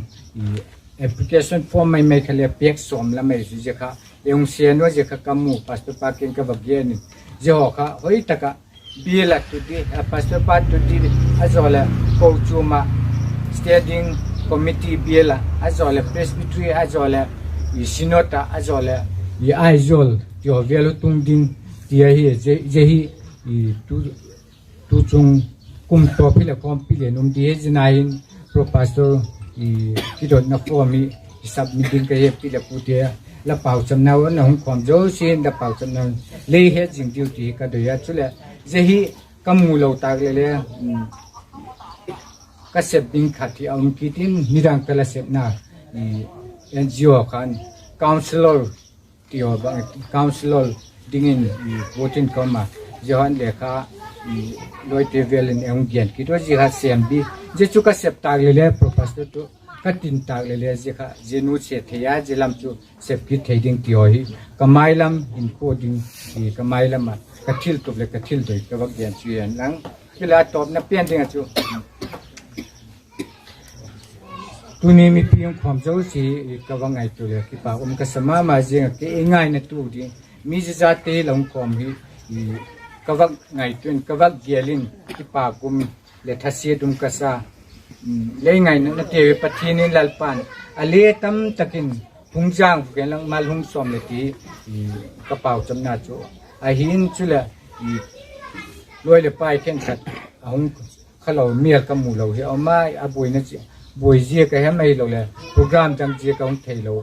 application form mai mai kha le pêk sawm la mai chu zia kha, e hung sen ua zia kha ka mu, pastor pa kiang ka va gen in, zia haw kha hoi tak ah bial ah tu di, pastor pa tu di, a zaw leh kochuam ah standing committee bial ah, a zaw leh presbytery, a zaw leh synod ah, a zaw leh Aizawl ti haw vel u tung ding ti ahi. Zia hi tu chung kum tawp hileh khawmpi le num di hi zia na hin pro pastor kidotna form hi submit ding ka hi. Pi leh pute, la pauchapna un a hung khawm zosia in la pauchapna un lei het zing diu ti hi ka doi a. Chuleh zia hi ka mu lo tâk leh le ka sep ding khat hi a um kit in, nidang ka la sepna NGO khan counsellor ti haw bang, counsellor dingin putin ka um a, zia haw in lekha lawite vel in e hung gen kit ua, zia kha sêm di. Zia chu ka sep tâk leh le pro pastor tu ka tin tâk leh le zia kha zia nu se thei a, zia lam chu sep kit thei ding ti haw hi ka mailam in kua ding, ka mailam ah ka thil tup leh ka thil doi ka va gen chu en lang. Kila tawpna pen ding ah chu tuni mipi hung khawm zosia ka va ngaitua leh kipak um ka sa ma ma ziang a, kei ngaina tu ding mi zia zate la hung khawm hi ka va ngaitua in, ka va gel in, kipak um leh thasiat um ka sa. Lei ngainatnate hi Pathian in Lalpa'n a le tam tak in hung zang gen lang mal hung sawm leh ti ka pauchapna chu ahi'n. Chuleh lawi leh pai khenkhat a hung kha lo, mial ka mu lo hi a um a, a buaina, buai ziak a hem ahiloleh program dang ziak a hung theilo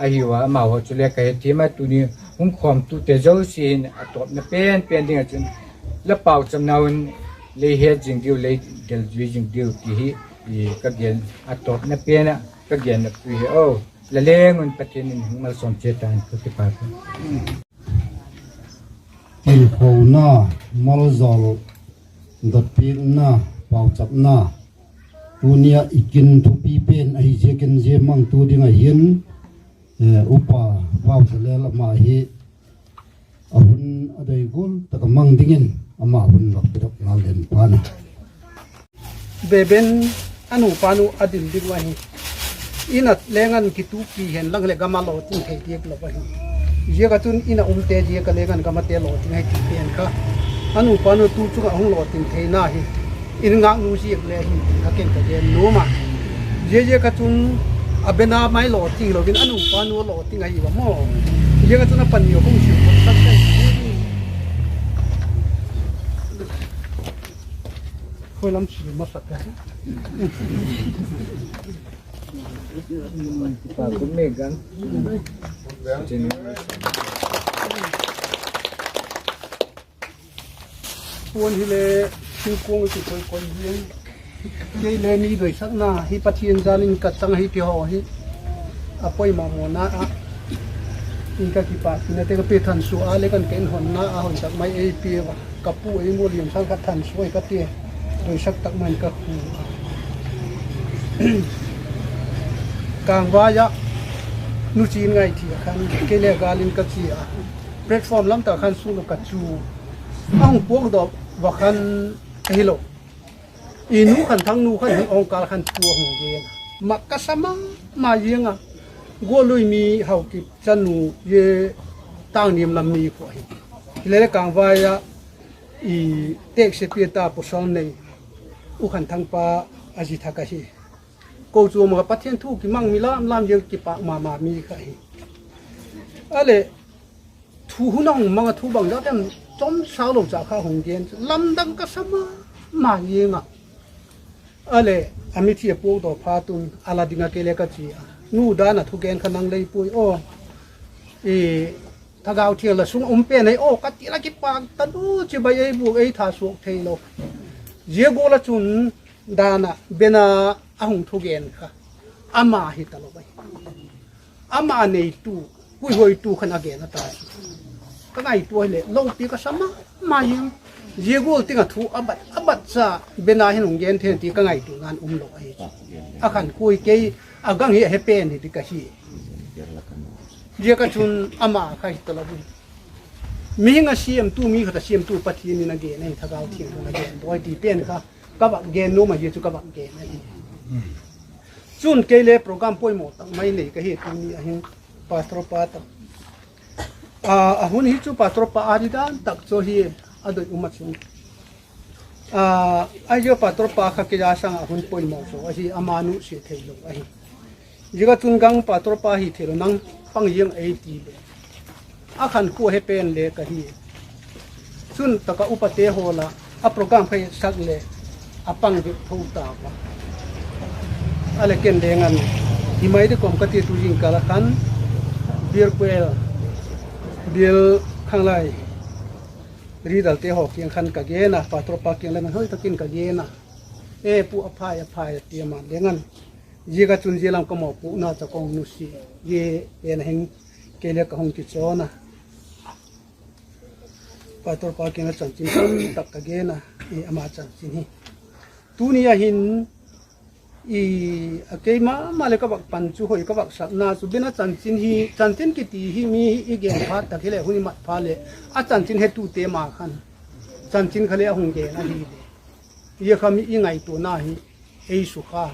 ahiu a, amau haw chu le ka hethiam a, tuni hung khawmtute zosia hin a tawpna pen pen ding ah chun la pauchapna un lei het zing diu, lei del zui zing diu ti hi ka gen, a tawpna pen ah ka gen a pu hi aw. La leng un Pathian in hung malsawm chiat ta'n, ka kipak. Inkhona, malzawl, dotpiakna, pauchapna, tuni ah i kin thupi pen ahi ziakin zia mangtu ding ah hin Upa Vauchalel ama hi a hun a dei gual tak a mang dingin ama hun vak pedok ngal den pan a. Beben a nupa nu a dil ding uh ahi. In a leng an kitupi hen lang leh gam a lawting thei diak lo ahi. Ziak ah chun in a umte ziak a leng an gam ate lawting ahi ti pen kha a nupa nu tu chung ah hung lawting theina hi in ngâknu ziak le ahi ti kha ken ka gen nuam a. Ziaziak ah chun a bena mai lawting lo in a nupa nu lawting ahi va maw. Ziak ah chun a pani a hung sil sak sak. Khoi lam sil masak ka. Puan hile thingkuang i ti koi koi hi. Kei le mi doisakna hi Pathian jal in ka chang hi ti haw hi a poimaw mawna ah in ka kipâk tina te ka pe thansu a le kan ka in honna a hoi tak mai ei pe va. Ka pu ei mu liam sang kha thansu ai ka ti. Doisak tak mai in ka khu a. Kângvai ah nu chin ngai thi a khan kei le gâl in ka chia a. Platform lam tak khan sung ka chu a hung puakdaw va khan ahilo. I nu Khanthang nu khan hun awngkâl khan thu a hung gen a, mak ka sa ma ma ziang a. Guallui mi Haokip chanu zia Tângniam lam mi khu ahi. Hilele Kângvai ah i teksepi ta pawsal nei U Khanthang pa a zi thak ahi. Kochuam ah Pathian thu kimang mi lam lam ziang kipâk ma ma mi kha hi. A leh thu hun a hung mang a, thu bangzat em chawm sau lo cha kha hung gen chu lamdang ka sa ma ma ing a. A leh, a mithi a puakdaw phat un a la ding ah kei le ka chia, Nu, Dan a thugen kha nang lei puai aw, Thagau Thiang la sung ah um pen ahi aw ka ti la, kipâk ta du, chibai ei buak ei tha suak theilo. Zia gual ah chun Dan a bena a hung thugen kha ama hi talo ahi. Ama neitu, puihuaitu khan a gen a ta chu, ka ngaitua hileh lopi ka sa ma ma ing. Zia gual ting ah thu a bat a bat cha bena hin hung gen thei ti ka ngaituana'n um lo ahi chu. A khankhuai kei, a gang hi a he pen hi ti ka hi. Ziak ah chun ama kha hi talo in, mihing a siamtu, mi khat a siamtu Pathian in a gen ahi, Thagau Thiangtho in a gen dawi ti pen kha ka vak gen nuam ahi chu ka vak gen ahi. Chun kei le program poimaw tak mai nei ka hi tuni ahin, pastor pa tak, a hun hi chu pastor pa â di dan tak chu hi a doi um ah chun, ahi chu pastor pa kha kei a sâng ah hun poimaw chu ahi, ama nusia theilo ahi. Ziak ah chun gang pastor pa hi theilo, nang pang ziang ei ti leh, a khankhua he pen le ka hi. Chun tak ah upate haw la a program kha sak leh a pang vek tho tau a. A leh ken leng an hi mai di kawm ka ti, tu zingkâl ah khan bial kuel, bial khanglai ridalte haw kiang khan ka gen a, pastor pa kiang le ngan hoi tak in ka gen a, E pu, a phai, a phai, a ti a, ama leng an. Ziak ah chun zia lam ka mawpuakna cha ka hung nusia, zia pen a hin kei le ka hung kichawn a. Pastor pa kiang a chanchin tam tak ka gen a, ama chanchin hi tuni a hin, a keima ma leh ka vak pan chu hoi ka vak sakna chu bena chanchin hi, chanchin kiti hi mi i gen phat tak hileh hun i mat phat leh a chanchin hetute ma khan chanchin kha le a hung gen ahileh, zia kha mi i ngaituana hi ei sukha.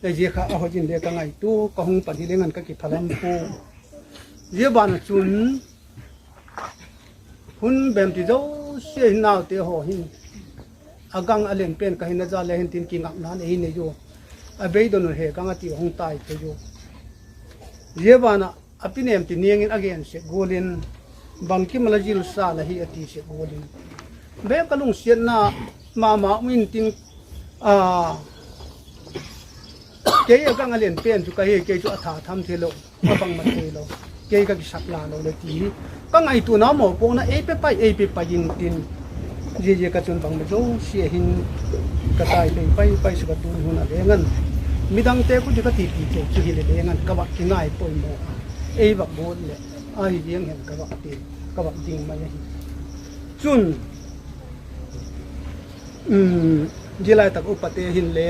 Zia kha a hoi in le ka ngaitua, ka hung pan hileng an ka kiphalam pua. Zia ban ah chun hun bem ti zosia hin naute haw hin a gang a len pen ka hina jal le hin tin kingakna'n ei nei ua, a beidong uh he gang a ti a hung tai thei ua. Zia ban ah a pi nem ti niang in a gen sek gual in, bangkim a la zilsa la hi a ti sek gual in, bep ka lungsiatna ma ma um intin, kei a gang a len pen chu ka hi, kei chu a tha tham theilo, a bangma theilo, kei ka kisak la lo le ti hi ka ngaituana mawpuakna ei pe pai, ei pe pai intin, zia ziak ah chun bangma zosia hin ka tai pai pai pai suk a, tun hun a leng an midangte khut hi ka tipi thei chu hileh leng an ka vak kingai poimaw a, ei vak guat leh ahi ziang hen ka vak ti, ka vak ding mai ahi. Chun, zia lai tak upate hinle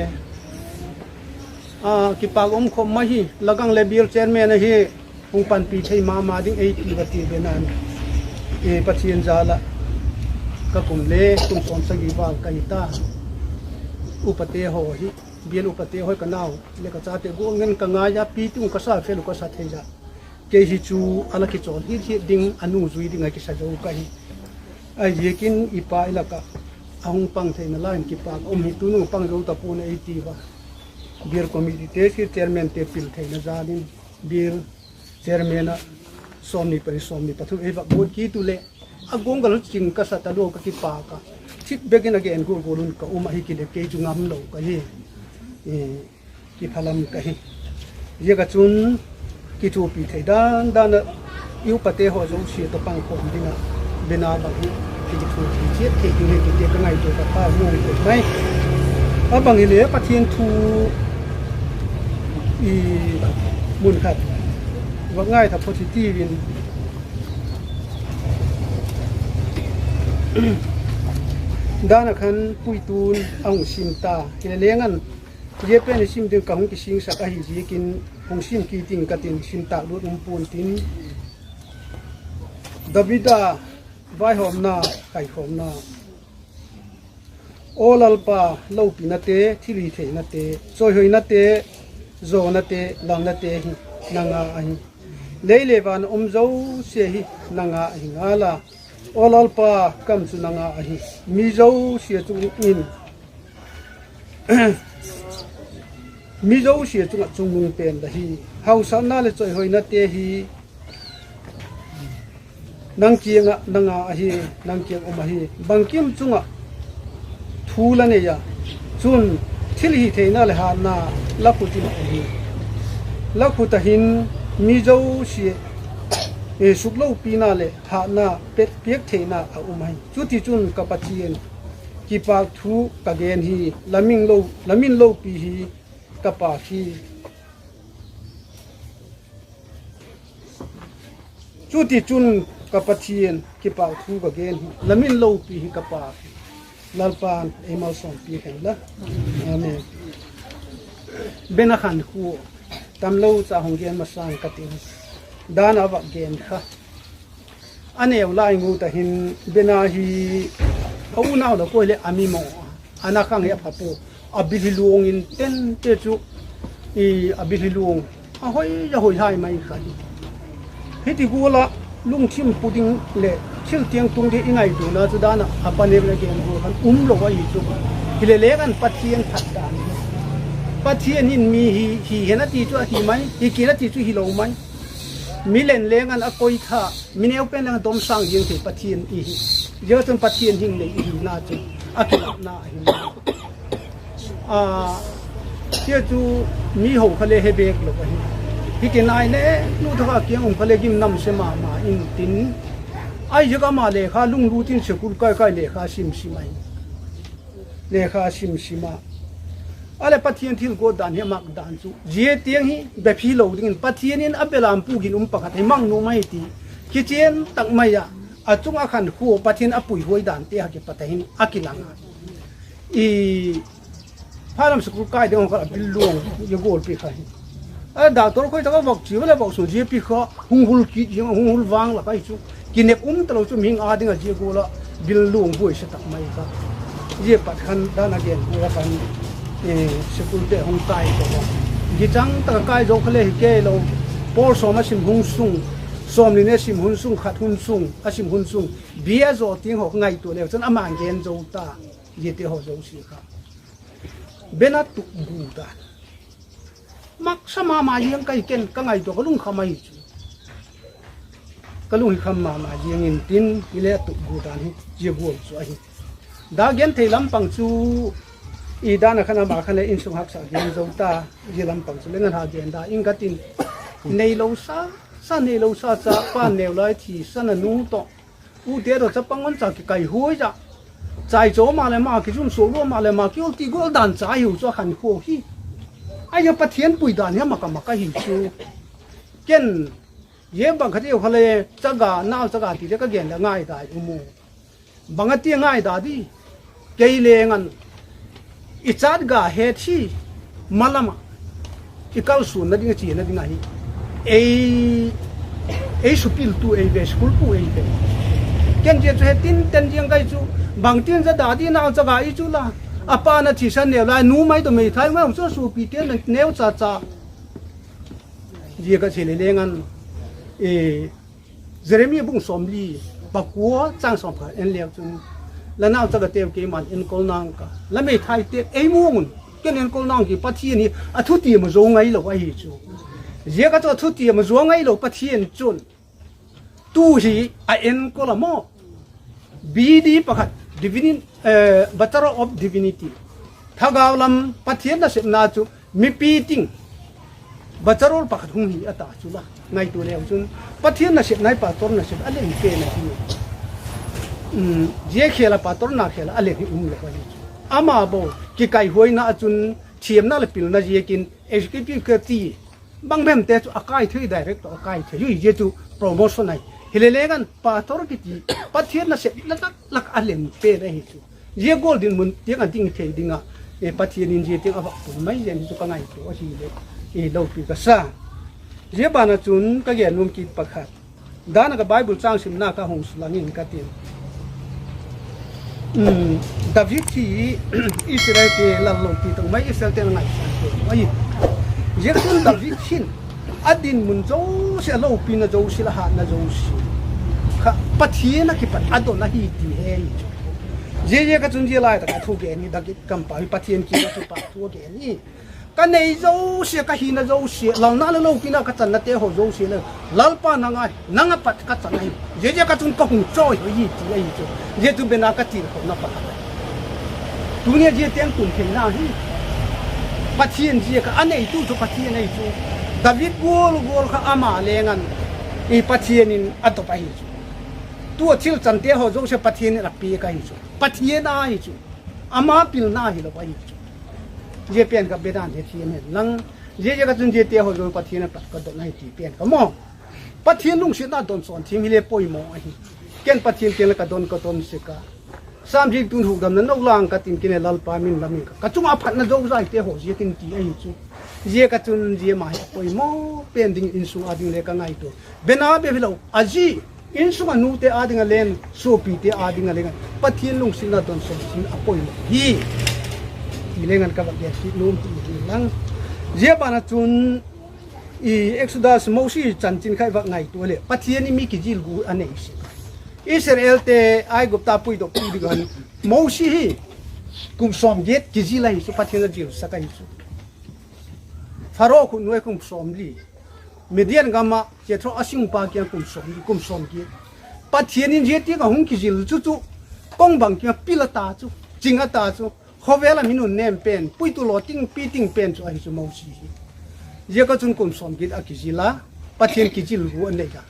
kipâk um khawm mai hi, la gang le bial chairman ahi, hung panpi thei ma ma ding ei ti va ti bena, Pathian jal ah ka kum le kum sawmsagi val ka hi ta. Upate haw hi, bial upate haw hi ka nau le ka chate gual ngen ka ngai a, pi ti un ka sa, fel uh ka sa thei a. Kei hi chu a la kichawl hit hit ding, a nung zui ding a kisa zo ka hi. Ahiziakin i pa i lak ah a hung pang theina lai in kipâk um hi, tunu pang zo ta pua'n ei ti va. Bial committeete, chairmante pil theina jal in, bial chairman ah sawmni pani sawmni pathum ei vak guat kit u leh, a guanggal ching ka sa talua, ka kipâk a, thip bek in a gen gual gual un ka um ahi kile kei chu ngam lo ka hi. Kiphalam ka hi. Ziak ah chun kithuapi thei dan dan ah i upate haw zosia tawh pangkhawm ding ah bena bang hi kithuapi chiat thei ding hi kiti ka ngaitua ka pau muang thei mai. A bang hile Pathian thu i mun khat vak ngaitha positive in, dan ah khan puitu'n a hung sim ta hile leng an, zia pen i sim ding ka hung kisingsak ahi ziakin, hung sim kit ing ka tin, sim tâk lut um pua'n tin. David a vaihawmna, kaikhawmna. Aw Lalpa, lopinate, thilhitheinate, chawihoinate, zawnate, lalnate hi nanga ahi. Lei le van a um zosia hi nanga ahi ngal a. Aw Lalpa, kam chu nanga ahi. Mi zosia chung in Mi zosia chung ah chungnung pen la hi. Hausakna leh chawihoinate hi Nang kiang ah nang a ahi, nang kiang um ahi. Bangkim chung ah thu la nei a, chun thilhitheina leh hatna la khut in a um hi. La khut ah hin mi zosia suklopina leh hatna piak theina a um ahi. Chutichun ka Pathian, kipâk thu ka gen hi, la min lopi hi ka pâk hi. Chutichun ka Pathian, kipâk thu ka gen hi, la min lopi hi ka pâk hi. Lalpa'n ei malsawmpiak hen la. Amen. Bena khankhua tamlo cha hung gen masang ka tin, dan a vak gen kha. A neu lai ngut ah hin Bena hi a unau la koi leh a mi maw, a na khang hi a pha pua. A bil hi luang in tente chu, a bil hi luang, a hoi a hoi hai mai kha hi. Hiti gual ah lungthim pu ding leh thil tiang tung ding i ngaituana chu dan ah a pa neu la gen gual khan um lo ahi chu. Hileleng an Pathian phat dan hi, Pathian in mi hi hi hen a ti chu a hi mai, hi kin a ti chu hilo mai. Mi len leng an a koi tha, mi neu pen leng a domsâng ziang thei Pathian i hi. Zia chun Pathian hing nei i hina chu a kilâkna ahi. A, zia chu mi ho kha le he bêk lo ahi. Hi kinai le nu tha kha kiang um kha le gim namse ma ma intin, ahiziak ama lekha lunglut in school kai kai lekha sim sim ahi. Lekha sim sim a, a leh Pathian thil guat dan hi a mak dan chu zia tiang hi bep hilo dingin Pathian in a belam pu ginum pakhat hi mang nuam ahi ti kichian tak mai a, a chung a khankhua Pathian a puihuai dante a kipat a hin a kilang a. I, phalam school kai ding a kha a bil luang, zia gual pi kha hi. A doctor khoi tak a vak chia leh vak sun zia pi kha hung hul kit ziang, hung hul vang lak ahi chu. Kinep um talo chu mihing â ding ah zia gual ah bil luang buaisa tak mai kha. Zia pat khan dan a gen gual a khan, school te hung kai zo a, gichang tak a kai zo kha le hi kei lo. Pawl sawm a sim hun sung, sawmni ne sim hun sung, khat hun sung a sim hun sung, bia zaw tiang haw ka ngaitua leu chun ama gen zo ta. Ziate haw zosia kha Bena tup gu dan, maksa ma ma ziang ka hi, ken ka ngaitua ka lungkham ahi chu. Ka lung hi kham ma ma ziang intin, hile a tup gu dan hi zia gual chu ahi. Da gen thei lam pang chu, i dan a khan ama khan le insung haksa gen zo ta, zia lam pang chu le ngan ha gen da ing ka tin. Neilo sa, sa neilo sa cha, pa neu lai thisan a nu tawh, ute tawh chapang ngon cha kikaihuai a, chaichaw ma leh ma, kizum suak lua ma leh ma, kiol ti gual dan cha hiu chu a khankhua hi. Ahi a Pathian pui dan hi a mak a mak ahi chu. Ken, zia bang khat hiu kha le, chaga, nau chaga ti le ka gen leh ngaidai um u. Bang a ti ngaida di, kei leng an i chat ga het hi, malam ah i kalsuanna ding a chiana ding ahi. Ei, ei supiltu ei ve, school pu ei ve. Ken zia chu he tinten ziang kai chu, bangtin za da di nau chaga i chu la, a pa na thisan neu lai nu mai tawh meithai mai hung chu a suapite na neu cha cha. Zia ka chi le leng an, Jeremia bung sawmli pakua chang sawm khat en leu chun, la nau chagateu keima'n enkol nang ka, la meithaiteu ei muang un, ken enkol nang ki, Pathian hi a thutiam a zo ngailo ahi chu. Zia ka chu a thutiam a zo ngailo Pathian chun tu hi a enkol a maw, B D pakhat, Bachelor of Divinity, thagau lam Pathian nasepna chu mipi ting Bachelor pakhat hung hi a ta chu la, ngaitua leu chun Pathian nasepna hi pastor nasep a leng pen ahi. Zia khel a pastor na khel a leng hi um lo ahi chu. Ama bo kikaihuaina ah chun thiamna leh pilna ziakin executive ka ti bang bemte chu a kai thei, director a kai thei ui, zia chu promotion ahi. Hile leng an pastor kiti Pathian nasepna lak lak a leng pen ahi chu. Zia gual dinmun tiang a ding thei ding ah, Pathian in zia tiang a vak pui mai zen hi chu ka ngaitua ahile, lopi ka sa. Zia ban ah chun ka gen nuam kit pakhat, dan a ka Bible châng simna ka hung sulang in ka tin. David hi Israelte lal lopi tak mai, Israelte ngaisang te ahi. Zia chun David hin a dinmun zosia, a lopina zosia, a hatna zosia kha Pathian a kipat a don ahi ti he hi chu. Zia ziak a chun zia lai tak a thu gen hi, David kampau hi Pathian kiang a kipakthu a gen hi. Ka nei zosia, ka hina zosia, lalna leh lopina ka channate haw zosia le, Lalpa nang a, nang a pat ka chan ahi. Ziaziak a chun ka hung chawihoi hi ti ahi chu. Zia chu bena ka tilkhona pat ahi. Tuni a zia tiang tun theina hi Pathian ziak a, a neitu chu Pathian ahi chu. David gual gual kha ama leng an, i Pathian in a dop ahi chu. Tu a thil chante haw zosia Pathian in a piak ahi chu. Pathian ahi chu. Ama pilna hilo ahi chu. Zia pen kha bena hethiam hen lang. Ziaziak a chun ziate haw zo Pathian a pat ka don ahi ti pen kha maw, Pathian lungsiatna don sawn thiam hile poimaw ahi. Ken Pathian kiang le ka don, ka don sek a, Sam ziaktu'n hukdamna no lang ka tin, ken le Lalpa min lam in ka, ka chung a phatna zozaite haw ziakin ti ahi chu. Ziak a chun zia ma hi a poimaw pen ding, insung a ding le ka ngaitua. Bena bep hilo, a zi, insung a nute â ding a leng, suapite â ding a leng, Pathian lungsiatna don sawn thiam a poimaw hi ti leng an ka va gen kit nuam ti hi lang. Zia ban a chun i Exodus, Mosi chanchin kha i va ngaitua leh Pathian in mi kizil gu a nei sek a. Israelte Aigupta puidokpi ding a hin Mosi hi kum sawmgiat kizil ahi chu, Pathian a zilsak ahi chu. Pharaoh khut nuai kum sawmli, Midian gam ah Jethro a sungpa kiang kum sawmli, kum sawmgiat. Pathian in zia tiang a hung kizil chu chu, kong bang kiang pil a ta chu, ching a ta chu, khawvel a mi nunnêm pen, puitu law tingpi ting pen chu ahi chu Mosi hi. Ziak a chun kum sawmgiat a kizil a, Pathian kizil gu a nei a.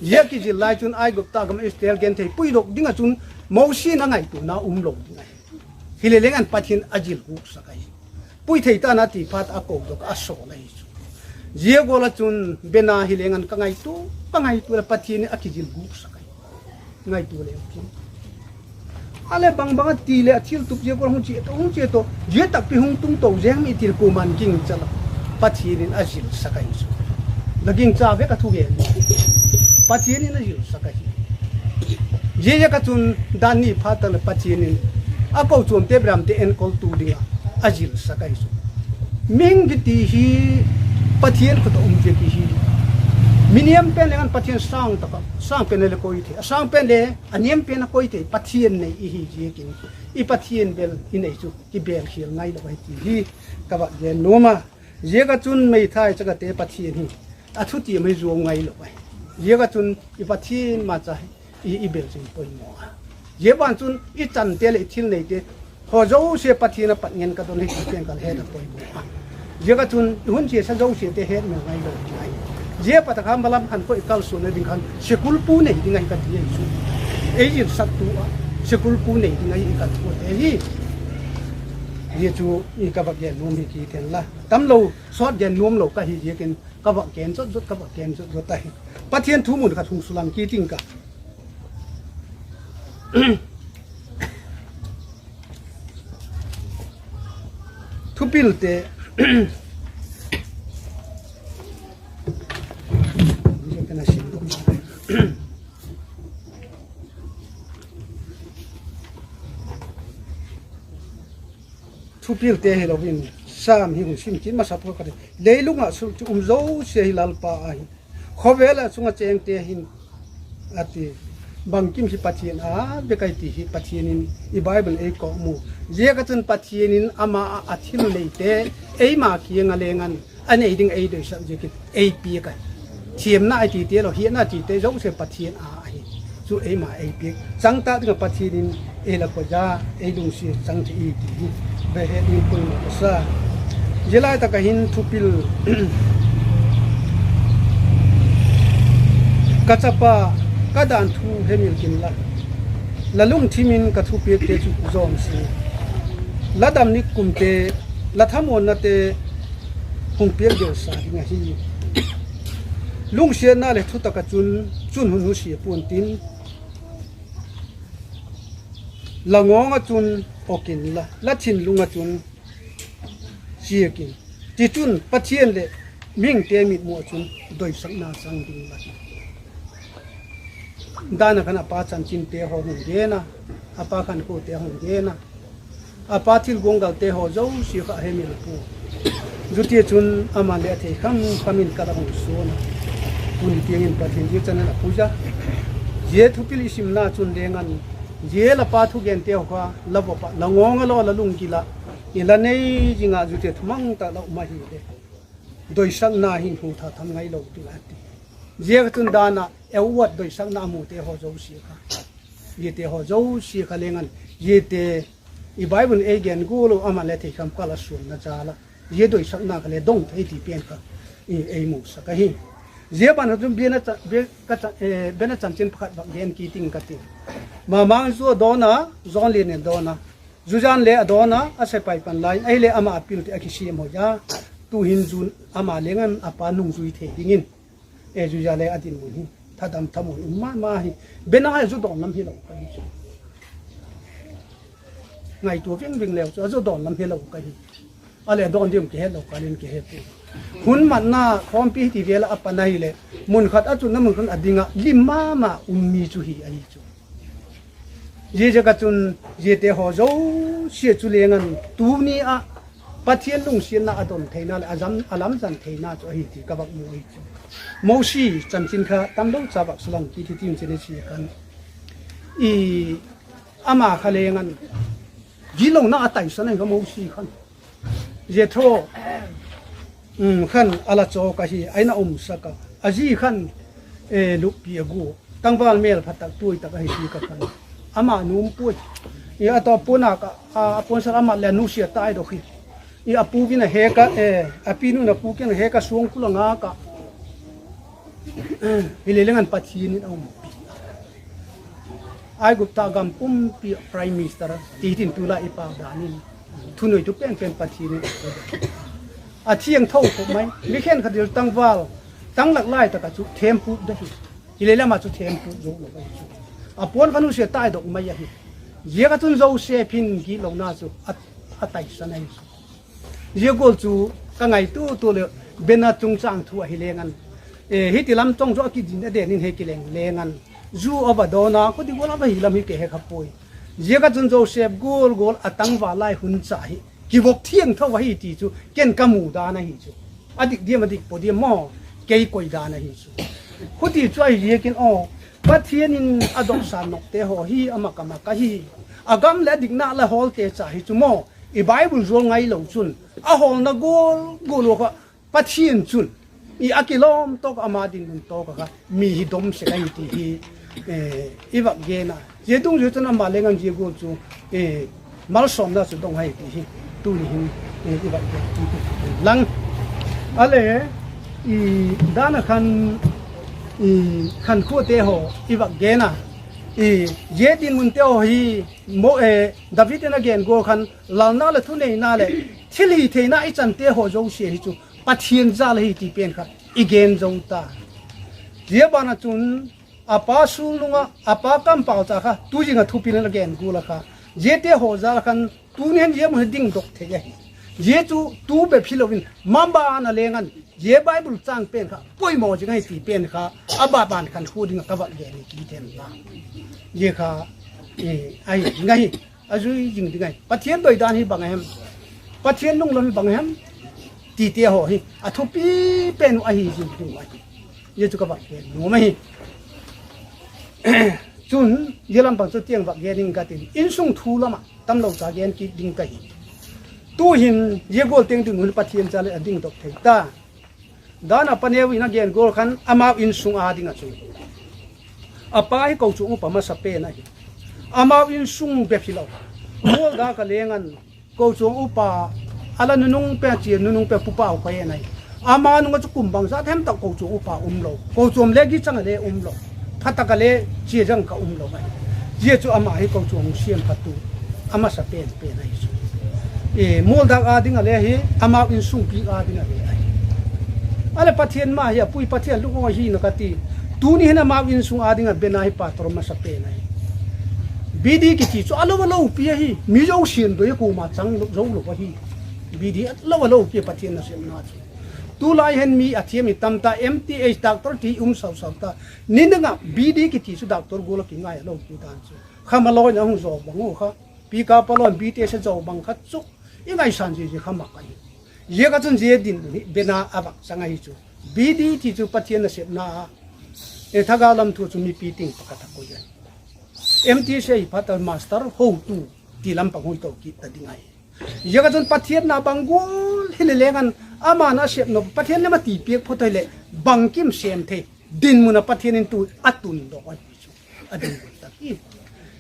Zia kizil lai chun Aigupta gam Israel genthei puidok ding ah chun Mosi in a ngaituana um lo ding ahi. Hile leng an Pathian a zil guksak ahi. Pui thei tan a ti phat a kodok a sawl ahi chu. Zia gual ah chun bena hi leng an ka ngaitua, ka ngaitua leh Pathian in a kizil guksak ahi. Ngaitua leng chu. A leh bang bang a ti leh a thiltup zia gual hung chia to, hung chia to, zia takpi hung tung to zeng mi ti leh kuama'n gingcha lo. Pathian in a zilsak ahi chu. La gingcha vek a thugen. Pathian in a zilsak ahi. Ziaziak a chun dan ni phat tak leh Pathian in a kochuamte beramte enkoltu ding ah a zilsak ahi chu. Mihing kiti hi Pathian khut ah um zia kihi. Mi niam pen leng an Pathian sâng tak a, sâng pen le koi thei, a sâng pen le a niam pen a koi thei Pathian nei i hi ziakin, i Pathian bel i nei chu kibelkhial ngailo ahi ti hi ka va gen nuam a. Ziak a chun meithai chakate Pathian hi a thutiam hi zuau ngailo ahi. Ziak a chun i Pathian ma cha hi i, i bel zing poimaw a. Zia ban chun i chante leh i thil neite haw zosia Pathian a pat ngen ka don hi ti pen ka het a poimaw a. Ziak a chun i hun chiasa zosiate hetmil ngailo ti ahi. Zia pat a kha malam khan kha i kalsuanna ding khan sikul pu nei ding ahi ka ti ahi chu. Ei zinsaktu ah sikul pu nei ding ahi i kalsuante hi. Zia chu i ka va gen nuam hi kit hen la, tamlo sawt gen nuam lo ka hi ziakin ka va gen zot zot, ka va gen zot zot ahi. Pathian thu mun khat hung sulang kit ing ka. Thupilte Thupilte hilo in, Sam hi hun sim kit masa pua ka ti. Leilung ah suk chu um zosia hi Lalpa ahi. Khawvel ah chung ah chêngte hin a ti, bangkim hi Pathian â bek ahi ti hi Pathian in i Bible ei kawkmu. Ziak a chun Pathian in ama ah a thil neite eima kiang a leng an a nei ding ei doisak ziakin ei piak ahi. Thiamna i tite lo, hiatna tite zosia Pathian â ahi. Chu eima ei piak changtak ding ah Pathian in ei la koi a, ei lungsiat chang thei i ti hi bêk het ding poimaw ka sa. Zia lai tak ah hin thupil, Ka chapa, ka dan thu hemil kin la, la lungthim in ka thupiakte chu zawm sung, la damna kumte, la thamuannate hung piak deu sa ding ahi. Lungsiatna leh thutak ah chun, chun hun nusia pua'n tin, la ngawng ah chun awk inla, la thinlung ah chun chiak in. Tichun Pathian leh mihingte mitmu ah chun doisakna chang ding la hi. Dan ah khan a pa chanchinte haw hung gen a, a pa khankhawte hung gen a, a pa thilguanggalte haw zosia kha a hemil pua. Zia tichun ama leh a thei kham kham in ka la hung suan a, tuni tiang in Pathian zia chan in a pui a. Zia thupil i simna chun leng an, zia la pa thugente haw kha la vop ah, la ngawng ah la, la lunggil ah I la nei zing ah zute thumang tak la um ahile, doisakna hin hu tha tham ngailo ding a ti. Ziak a chun dan ah award doisakna a mute haw zosia kha, ziate haw zosia kha leng an, ziate i Bible ei gen gual u ama le theikham kal a suanna jal ah, zia doisakna kha le dong thei ti pen kha ei musak ahi. Zia ban ah chun Bena chanchin pakhat vak gen kit ing ka ti. Mamang zu a dawn a, John Lennon dawn a, Zuzan le a dawn a, a sepai pan lai in ahile ama a pilte a kisiam hoi a, tu'hin zu ama leng an a pa nungzui thei dingin, e, Zuza le a dinmun hi thadam thamuan um ma ma hi. Bena hi a zu dawn lam hilo ka hi chu, ngaitua ving ving leu chu a zu dawn lam hilo ka hi. A leh dawn diam kihetlo ka lin kihe pu. Hun matna khawmpi hiti vel ah a pan ahileh, mun khat a chunna mun khat a ding ah lim ma ma um mi chu hi ahi chu. Ziaziak a chun ziate haw zosia chu leng an tuni ah Pathian lungsiatna a don theina leh a lamzan theina chu ahi ti ka vak mu ahi chu. Mosi chanchin kha tamlo cha vak sulang kit hitin chin i chi khan, i, ama kha leng an gitlona a taisan ahi kha Mosi khan. Jethro khan a la chawk ahi, a in a umsak a, a zi khan luppi a gu, tangval mêl pha tak tuai tak ahi ti ka khan. Ama nuam puai. I, a tawp puan a ka, a puansa a mat leh a nusia taidok hi. I, a pu in a hek a, a pinu'n a pu kiang a hek a, suangkul a ngak a, hile leng an Pathian in a umpi. Aigupta gam pumpi Prime Minister ti hitin tulai i pau dan in, thunuaitu pen pen Pathian in a thiangtho khop mai. Mi khenkhat dil tangval, tanglak lai tak ah chu themput de hi. Hile leh ama chu themput zo lo ahi chu, a puan kha nusia taidok mai ahi. Ziak a chun Joseph hin gitlona chu a taisan ahi chu. Zia gual chu ka ngaitua tua leh, Bena chungchâng thu ahi leng an, hiti lam chawng zaw a kidin a den in he kileng leng an, zu a va dawn a, khuti gual a va hi lam hi ke he kha puai. Ziak a chun Joseph gual gual a tangval lai hun cha hi kivop thiangtho ahi ti chu ken ka mu dan ahi chu. A dik diam a dik pua diam maw, kei koi dan ahi chu. Khuti chu ahi ziakin aw, Pathian in a dotsan nopte haw hi a mak a mak ahi. A gam leh a dikna la hawlte cha hi chu maw, i Bible zual ngailo chun, a hawlna gual gual ua kha Pathian chun, i, a kilawm tawk, ama dinmun tawk a kha mi hi dom sek ahi ti hi i vak gen a. Zia dungzui chun ama leng an zia gual chu malsawmna chu dong ahi ti hi tuni hin i vak gen kit lang. A le, dan a khan, khankhuate haw i vak gen a, zia dinmunte haw hi David in a gen gual khan lalna leh thuneina leh thilhitheina i chante haw zosia hi chu Pathian jal ahi ti pen kha i gen zo ta. Zia ban ah chun a pa sulnung ah a pa kampau cha kha tu zing ah thupil in a gen gual a kha, ziate haw jal a khan tuni hin zia mun hi dingdok thei ahi. Zia chu tu bep hilo in maban a leng an, zia Bible châng pen kha poimaw zing ahi ti pen kha a ba ban khankhua ding ah ka vak gen hi kiten ta. Zia kha ahi ding ahi, a zui zing ding ahi. Pathian doidan hi bang a hem, Pathian lunglam hi bang a hem, tite haw hi a thupi pen uh ahi zing ding uh ahi. Zia chu ka vak gen nuam ahi. Chun zia lam pang chu tiang vak gen ing ka tin, insung thu lam ah tamlo cha gen kit ding ka hi. Tu'hin zia gual tiang ding un Pathian jal in a dingdok thei ta. Dan a paneu in a gen gual khan amau insung â ding ah chu, a pa hi kochuam upa masa pen ahi. Amau insung bep hilo, mualdak a leng an kochuam upa, a la nunung pen chia nunung pen Pu Pau Khayen ahi. Ama nung ah chu kum bangzat hem tak kochuam upa umlo, kochuam le gichang a le umlo, pha tak a le chia zang kha umlo ahi. Zia chu ama hi kochuam hung siam phatu a masa pen pen ahi chu. Mualdak â ding a le hi, amau insung pi â ding a le ahi. A leh Pathian ma hi a pui, Pathian lungawi hi na ka ti. Tuni hin amau insung â ding a Bena hi pastor masa pen ahi. Bidi kiti chu a lo a lopi ahi, mi zosia'n doi a kuama chang zo lo ahi. Bidi a lo a lopi a Pathian nasepna chu. Tulai hin mi a thiam i tam ta, M T H doctor ti um sau sau ta. Ni dang ah bidi kiti chu doctor gual a kingai a lopi dan chu. Kha ma lawi na hung zaw bang u kha, pika pa lawi B T S a zaw bang kha chu i ngaisan zia zia kha mak ahi. Ziak a chun zia dinmun hi Bena a vak chang ahi chu. Bidi ti chu Pathian nasepna a, e, thagau lam thu chu mipi ting pakhat a koi ahi. M T S a hi phat a master hotu ti lam pang hoi to kit ta ding ahi. Ziak ah chun Pathian na bang gual hile leng an, ama'n a sep nop Pathian lam a ti piak phot hileh, bangkim sêm thei dinmun ah Pathian in tu a tun lo ahi chu, a dinmun tak hi.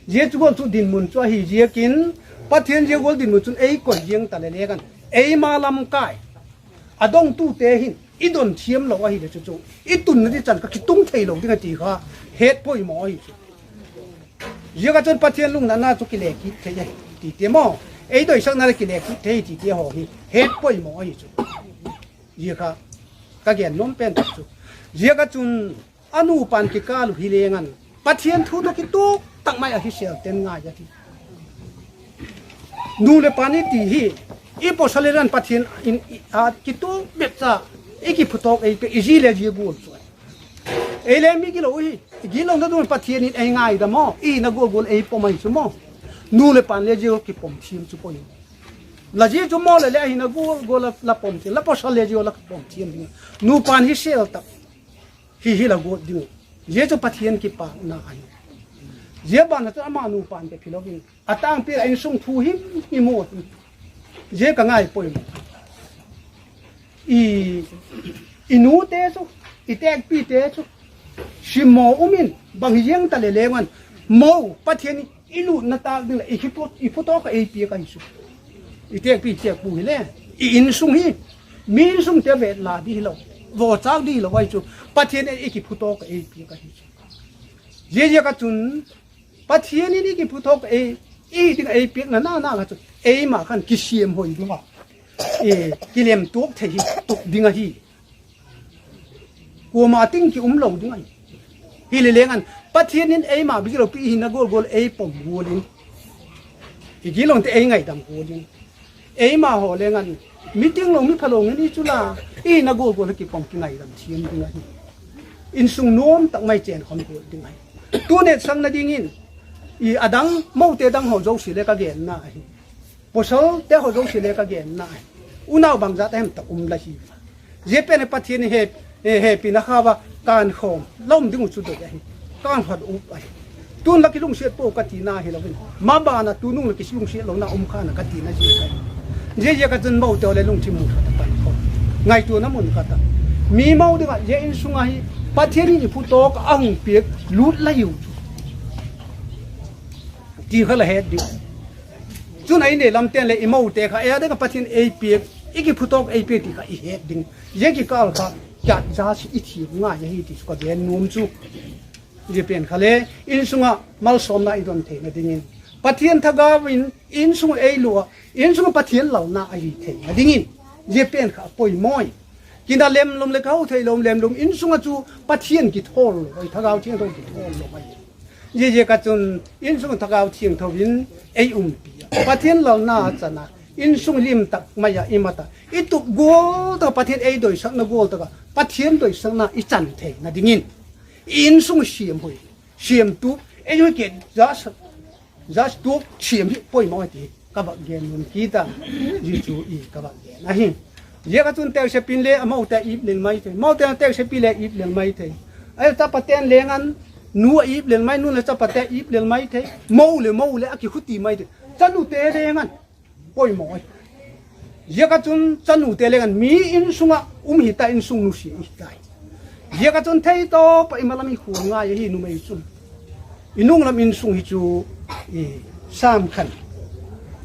Zia chu gual chu dinmun chu ahi ziakin, Pathian zia gual dinmun chun ei koi ziang ta le leng an, eima lamkai a dongtute hin i don thiam lo ahileh chu chu i tunna ding chan kha kitung theilo ding a ti kha het poimaw ahi chu. Ziak ah chun Pathian lungnatna chu kile kit thei ahi ti ti maw, ei doisakna le kile kit thei ti ti haw hi het poimaw ahi chu. Zia kha ka gen nuam pen tak chu. Ziak ah chun a nupa'n kikâl uh hi leng an, Pathian thu tawh kituak tak mai ah hi sêl ten ngai ahi. Nu leh pa ni ti hi, i pawsal le ran Pathian in a kituak bep cha, i kiphutawk ei pe i zi le zia gual chu. Ei le mi gilo hi, i gilona ding Pathian in ei ngaidam aw, i hina gual gual ei pom ahi chu maw. Nu leh pa'n le zia gual kipom thiam chu poi. La zi chu maw le le a hina gual gual la pom thiam, la pawsal le zia gual la kipom thiam ding. Nupa'n hi sêl tak hi hi la guat ding uh. Zia chu Pathian kipâkna ahi. Zia ban ah chun ama nupa'n bep hilo in, a tângpi ah insung thu him him uh hi. Zia ka ngai poimaw. I, i nute chu, i têkpite chu, simmaw um in bang hi ziang ta le leng an, mo, Pathian i lutna tâk ding leh i phu, i phutawk ah ei piak ahi chu. I têkpi têkpu hile, i insung hi, mi insungte vetla di hilo, vawchâk di hilo ahi chu, Pathian in i kiphutawk ah ei piak ahi chu. Ziaziak ah chun, Pathian in i kiphutawk ei, i ding ei piakna na na kha chu, eima khan kisiam hoi ding a, kilem tuak thei hi tup ding ahi. Kuama ting ki um lo ding ahi. Hile leng an, Pathian in eima bik lo pi i hina gual gual ei pom gual in, i gilonate ei ngaidam gual in, eima haw leng an, mi ting lo mi phalo ngen i chu la, i hina gual gual a kipom kingaidam thiam ding ahi. Insung nuam tak mai chênkhawm gual ding ahi. Tu netsakna dingin, i a dang, mote dang haw zosia le ka genna ahi. Pawsalte haw zosia le ka genna ahi. Unau bangzat a hem tak um la hi. Zia pen Pathian in hepina kha va kânkhawm la um ding uh chu doi ahi. Kânkhat up ahi. Tun la kilungsiat pua ka tina hilo in, maban a tunung la kilungsiat lona um khan a ka tina zia ahi. Ziaziak ah chun mote haw le lungthim mun khat ah pan khaw, ngaituana mun khat ah, mi mo ding ah zia insung ahi, Pathian in i phutawk ah a hung piak lût la hiu chu ti kha la het ding. Chun a innei lamte'n le i mote kha ei a ding ah Pathian ei piak, i kiphutawk ei piak ti kha i het ding. Zia kikâl kha kiat za si i thiam ngai ahi ti chu ka gen nuam chu. Zia pen kha le insung ah malsawmna i don theina dingin, Pathian thagau in insung ei lua, insung ah Pathian lalna ahi theina dingin, zia pen kha poimaw. Kina lemlum leh ka ho theilo lemlum insung ah chu Pathian kithawl lo ahi, Thagau Thiangtho kithawl lo ahi. Ziaziak ah chun insung Thagau Thiangtho in ei umpi a, Pathian lalna a chan a, insung lim tak mai ah i mat a, i tup gual tak ah Pathian ei doisakna gual tak ah Pathian doisakna i chan theina dingin, i insung siam hoi, siam tup ei hoi ke, just tuak siam hi poimaw ti ka vak gen nuam kit a, zia chu i ka vak gen ahi. Ziak ah chun teksepi le a mote ip lel mai thei, mote teksepi le ip lel mai thei. Ai chapate'n leng an, nu a ip lel mai, nu leh chapate ip lel mai thei, mo leh mo leh a kikhuti mai thei. Chanute leng an poimaw ahi. Ziak ah chun chanute leng an mi insung ah um hita, insung nusia i hita. Ziak ah chun theitawp ah i malam i khual ngai ahi numei chun. I nunglam insung hi chu, i, Sam khan,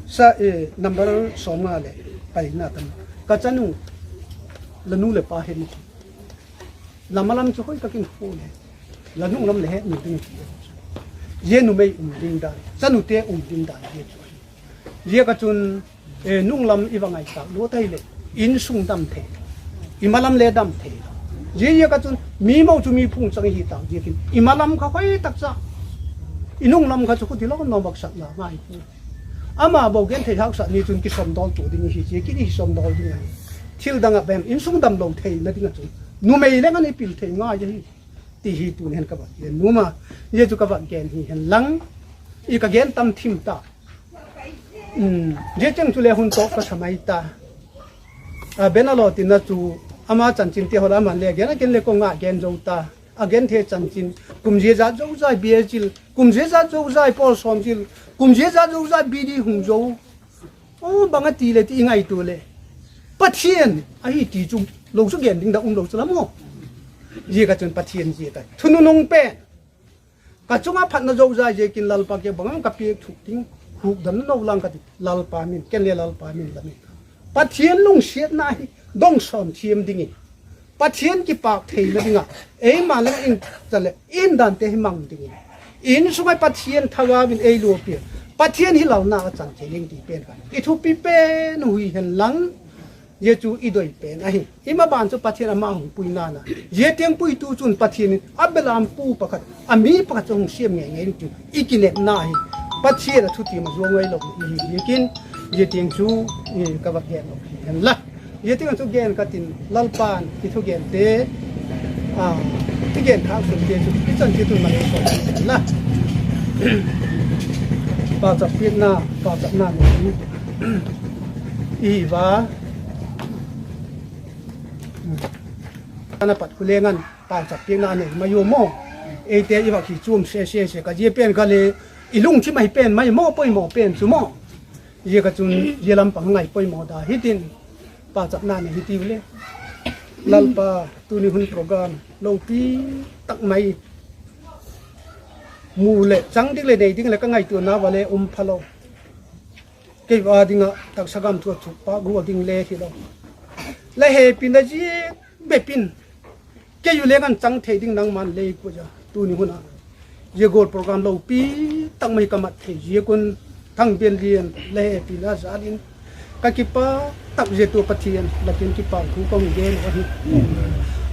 sa, i, number sawmnga leh paina tan, ka chanu, la nu leh pa hem, la malam chu hoi tak in khu le, la nunglam le het nu ding ti. Zia numei um ding dan, chanute um ding dan zia chu. Ziak ah chun, nunglam i va ngaitâk lut ahileh, insung dam thei, i malam le dam thei. Ziaziak ah chun mi mo chu mi phungchang i hi tâk ziakin i malam kha hoi tak cha, i nunglam kha chu khuti lo nuam vak sak la ngai pu. Ama bo genthei haksat ni chun kisawmdawl tu ding hi, zia kin i sawmdawl ding ahi. Thil dang ah bem insung damlo theina ding ah chun numei leng an i pil thei ngai ahi, ti hi tuni hin ka vak gen nuam a. Zia chu ka vak gen hi hen lang, i ka gen tam thim ta. Zia cheng chule hun tawk ka sa mai ta. A, Benalo tina chu ama chanchin ti haw la aman le gen a, ken le ka nga gen zo ta. A genthei chanchin, kum zia zat zozai bia zil, kum zia zat zozai pawl sawm zil, kum zia zat zozai bidi hung zo. Aw, bang a ti le ti i ngaitua le, Pathian ahi ti chu lo chu gen ding da um lo chu la maw. Ziak a chun Pathian ziak a thu nunung pen ka chung ah phatna zozai ziakin Lalpa kiang bang ka piak thuk ding, hukdamna no lang ka ti, Lalpa min, ken le Lalpa min la min. Pathian lungsiatna hi dong sawn thiam dingin, Pathian kipâk theina ding ah, eima le in, chale in dante hi mang dingin, insung ah Pathian thagau in ei luapia, Pathian hilalna a chan thei ding ti pen kha i thupi pen uh hi hen lang, zia chu i doi pen ahi. I maban chu Pathian ama hung puina na, zia tiang puitu chun Pathian in a belam pu pakhat, a mi pakhat chu hung siam ngei ngei in ti i kinepna hi. Pathian a thutiam a zuau ngailo i hi ziakin, zia tiang chu ka va gen lo hi hen la. Zia tiang chu gen ka tin, Lalpa'n i thugente, i gen thâk sunte chu i chan chiat un malei sawn hen la. Pauchap piakna, pauchapna nei i hi va. Ana pat khu leng an pauchap piakna nei mai u maw. Eite i va khi chuam se se se ka zia pen kha le, i lungthim ahi pen mai maw, poimaw pen chu maw. Ziak a chun zia lam pang ngai poimaw da hitin, pauchapna nei hi tiu le. Lalpa, tuni hun program lopi tak mai mu leh chang ding leh nei ding leh ka ngaituana va le um phalo. Kei a ding ah taksa gam thu a thuk pâk gual ding le hilo, la hepina ziak bep in kei u leng an chang thei ding nangma'n lei pui a, tuni hun a zia gual program lopi tak mai ka mat thei ziak un, Thangbianlian, la hepina jal in ka kipâk tak ziak ua Pathian la kiang kipâk thu ka hung gen uh ahi.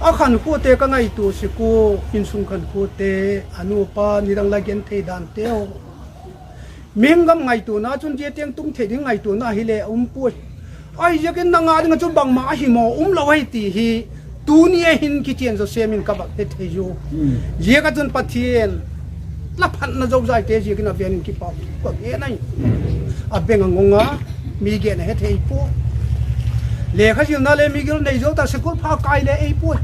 A khankhuate ka ngaitua sek ua, insung khankhuate, a nu a pa nidang la gen thei danteu, mihing gam ngaituana chun zia tiang tung thei ding ngaituana hile a um puai. Ahiziakin nang a ding ah chu bangma ahi maw um lo ahi ti hi tuni a hin kichian zaw sêm in ka vak he thei u. Ziak a chun Pathian, la phatna zozaite ziakin a vêl in kipâk thu ka gen ahi. A beng a ngong a, mi gen a he thei pua. Lekha zilna le mi gil nei zo ta, school pha kai le ei puai.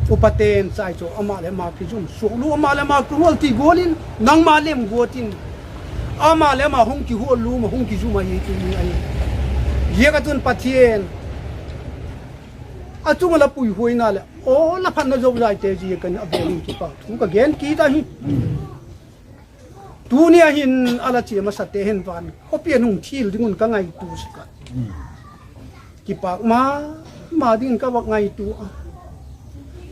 Upate'n chai chu ama leh ama kizum, suaklu ama leh ama kihual ti gual in nangma lem guat in, ama leh ama hung kihual lum a hung kizum ahi tuni ahi. Ziak a chun Pathian, a chung ah la puihuaina leh aw la phatna zozaite ziakin a vêl in kipâk thu ka gen kit ahi. Tuni a hin a la chia masate hin van khawpi a hung thil ding un ka ngaitua sek a, kipâk ma ma dingin ka vak ngaitua a.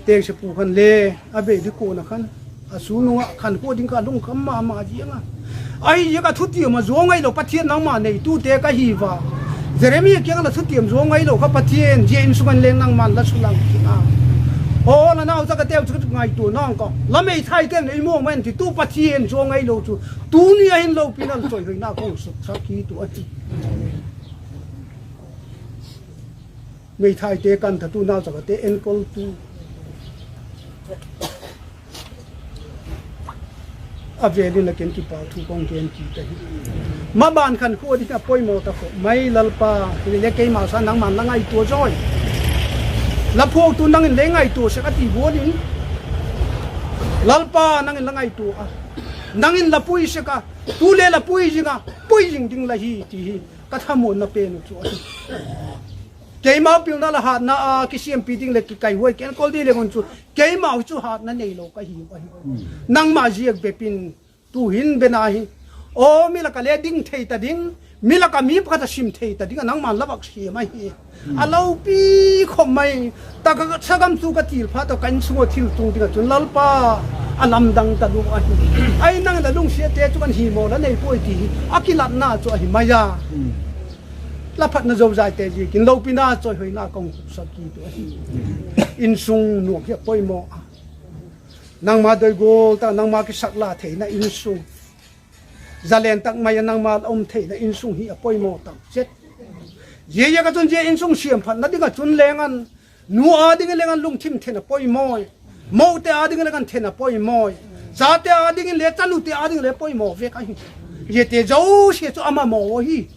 Tengsepu khan le a bei di kuan a khan, a sûn nung ah khankhua ding kha lungkham ma ma ziang a. Ahiziak a thutiam a zuau ngailo Pathian nangma neitute ka hi ua. Jeremia kiang ah la thutiam zuau ngailo kha Pathian, zia insung ah leng nangma'n la sulang kit a. Aw la nauchakateu chu ngaituana ka, la meithaite'n ei muang mai an ti tu Pathian zuau ngailo chu, tuni a hin lopina chawihoi na ka hung suksak kit uh ahi. Meithaite kan tha tu, nauchakate enkoltu, a vêl in la kiang kipâk thu ka hung gen kit ahi. Maban khankhua ding a poimaw ta khop mai Lalpa, hile keima sa nangma'n la ngaitua zawi. La phuaktu nang in le ngaitua sek a ti gual in, Lalpa nang in la ngaitua a, nang in la pui sek a, tu le la pui zing a, pui zing ding la hi ti hi ka thamuanna pen uh chu ahi. Keima pilna leh hatna a kisiampi ding leh kikaihuai enkol ding leng un chu, keimau chu hatna neilo ka hiu ahi. Nangma ziak bep in tu'hin bena hi, aw mi lak ah le ding thei ta ding, mi lak ah mi pakhat a sim thei ta ding a nangma'n la vak siam ahi. A lopi khop mai, taksa gam chu ka til phat tawh ka insung ah thil tung ding ah chun Lalpa, a lamdang talo ahi. Ahi nang in la lungsiatte chu kan hi maw la nei puai ti hi a kilatna chu ahi mai a. La phatna zozaite ziakin lopina chawihoina ka hung suksak kit uh ahi. Insung nuam hi a poimaw a, nangma doi gual tak nangma kisak la theina insung, zalen tak mai a nangma la um theina insung hi a poimaw tak zet. Ziaziak ah chun zia insung siamphatna ding ah chun leng an, nu â ding leng an lungthim then a poimaw, mote â ding leng an then a poimaw, chate â dingin le chanute â ding le poimaw vek ahi. Ziate zosia chu a mamaw ahi.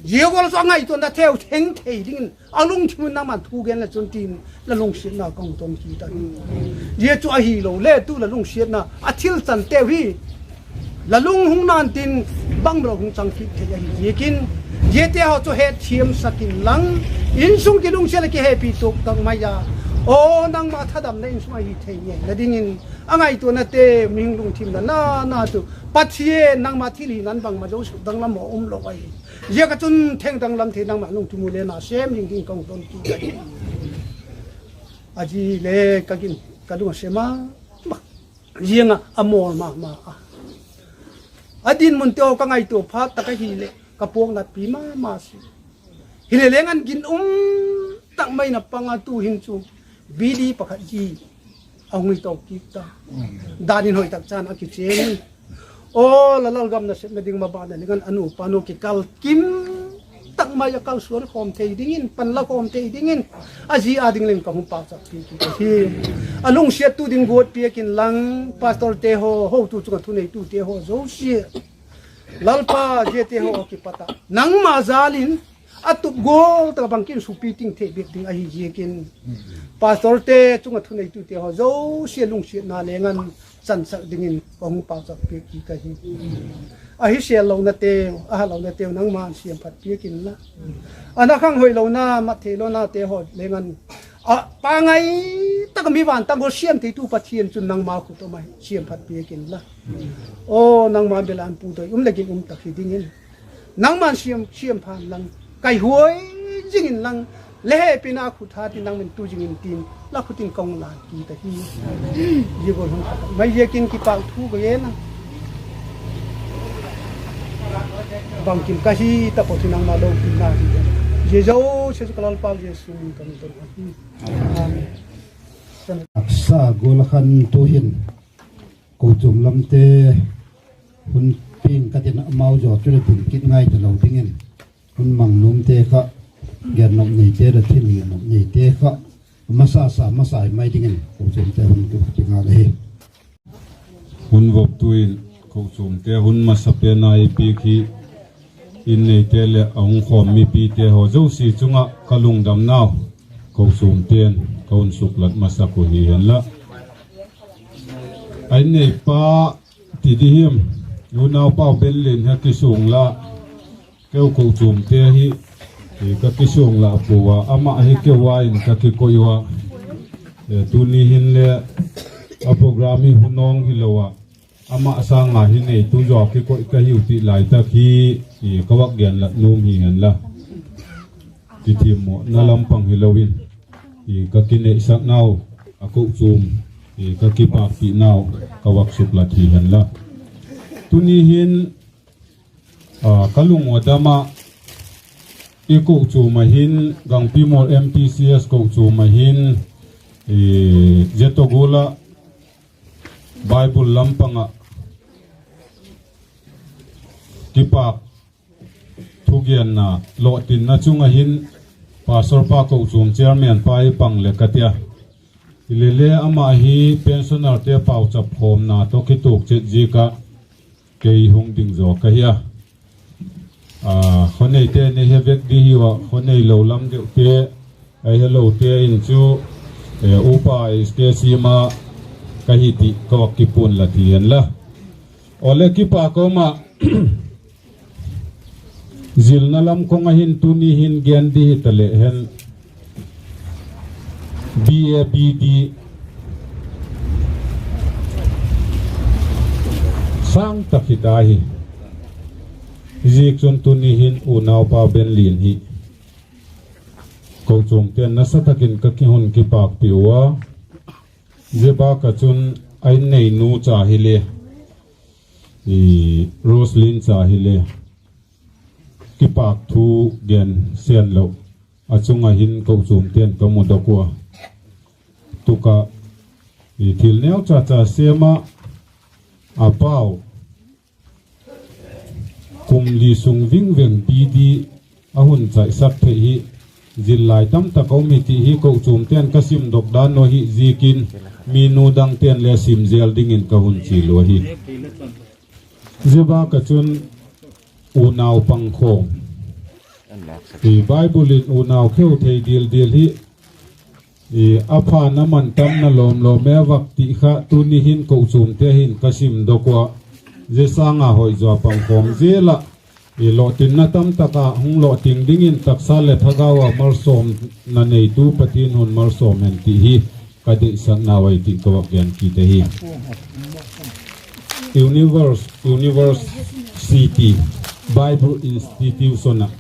Zia gual chu a ngaituana theu theng thei dingin a lungthim un nangma'n thu gen le chun tin, la lungsiatna ka hung tawng kit ahi. Zia chu ahilo le tu la lungsiatna a thil chanteu hi la lung hung nan tin, banglo hung chang kit thei ahi ziakin, Ziate haw chu hetthiamsak inlang, insung kilungsiat ah kihepi tuak tak mai a, aw nangma thadamna insung ahi thei ngeina dingin, a ngaituanate, mihing lungthimna na na chu Pathian nangma thilhinan bangma zo suk danglam a um lo ahi. Ziak ah chun theng danglam thei nangma lungthim u le na sêm ding ding ka hung don kit ahi. A zi le ka gin ka lung a sem a, ziang ah a mawl ma ma a, a dinmun te haw ka ngaitua phat tak ahileh ka puak natpi ma ma si. Hile leng an ginum tak mai in a pang a, tu'hin chu bidi pakhat zi a hung hi to kit ta. Dan in hoi tak chan a kichêng in, aw la lalgam nasepna ding ma bana ding an a nupa nu kikal kim tak mai a kalsuan khawm thei dingin, panla khawm thei dingin, a zi â ding leng ka hung pauchappi kit ahi. A lungsiattu ding guat piak inlang, pastorte haw, hotu chung ah thuneitute haw zosia, Lalpa, ziate haw kipat ah nangma jal in a tup gual tak ah bangkim supi ting thei bêk ding ahi ziakin, pastorte chung ah thuneitute haw zosia lungsiatna leng an chansak dingin ka hung pauchappi kit ahi. A hisêl lonateu, a hat lonateu nangma'n siamphat piak inla, a na khang hoilona, mat theilonate haw leng an, a pangai tak ah mi van tanghaw siam theitu Pathian chun nangma khut um ahi, siamphat piak inla, aw nangma belam pu doi um leh ginum tak hi dingin, nangma'n siam, siamphat inlang, kaihuai zing inlang, le hepina khut hat in nangma'n tu zing in tin la khut in ka hung lân kit ahi. Zia gual hun khat mai ziakin kipâk thu ka gen a, bangkim ka hi taphot hi nangma lopina hi. Zia zosia chu ka Lalpa Jesu min in ka hung don ahi. Amen. Haksa gual a khan tu'hin kochuam lamte hun piang ka tin, amau zaw chu le ding kit ngai talo dingin, hun mang nuamte kha, gen nop neite leh thil hi nop neite kha, masa sa masa mai dingin kochuamte hun kipâk ngal ahi. Hun voptu in kochuamte hun masa pen a ei piak hi, in neite leh a hung khawm mipite haw zosia chung ah ka lungdamnau kochuamte'n ka hun suklat masak uh hi hen la, a in neipa ti di hiam, unau pau Benlin hi a kisuang la, keu kochuamte hi ka kisuang la pua a, amah hi keu a in ka kikoi ua, tuni hin le a program hi hun awng hilo a, amah sâng a hi neitu zaw kikoi ka hiu ti lai tak hi ka vak genlat nuam hi hen la, kithiammawna lam pang hilo in ka kineisaknau, a kochuam ka kipâkpihnau ka vak suklat hi hen la, tuni hin ka lung ua dam ah, i kochuam ah hin, Gangpimual M T C S kochuam ah hin, zia tawh gual ah Bible lam pang ah kipâk thugenna lawtinna chung ah hin, pastor pa, kochuam chairman pa hi pang leh ka ti a, hilele ama hi pensionerte pauchap khawmna tawh kituak chet ziak ah kei hung ding zaw ka hi a. Khaw neite nei he vek di hiu a, khaw neilo lam deuhte, a helote in chu upa S K C M a ka hi ti ka vak kipuan la ti hen la. Awle, kipâk um ah, zilna lam kong ah hin tuni hin gen di hitaleh hen, B A, B D sâng tak hita hi. Ziakchun tuni hin unaupa Benlin hi kochuamte'n nasa tak in ka kihun kipâkpi ua, zia bâk ah chun a inneinu cha hile, Roselyn cha hile, kipâk thu gen sen lo, a chung ah hin kochuamte'n ka mudok ua, tuk ah thil neu cha cha sêm ah, a pau kum li sung vingveng B D a hun chaisak thei hi, zillai tamtak a um hi ti hi kochuamte'n ka simdok dan uh ahi ziakin, minu dangte'n le sim zel dingin ka hun chial uh ahi. Zia bâk ah chun unau pangkhawm, Bible in unau kheu thei dial dial hi a pha na man tam na lawm lawm e vak ti kha tuni hin kochuamte hin ka simdok ua, zia sâng a hoi zaw pangkhawm zel ah lawhtinna tamtak ah hung lawhting dingin taksa leh thagau a malsawmna neitu Pathian hun malsawm hen ti hi ka deihsaknau ahi ti ka vak gen kit ahi. University, Bible Institution ah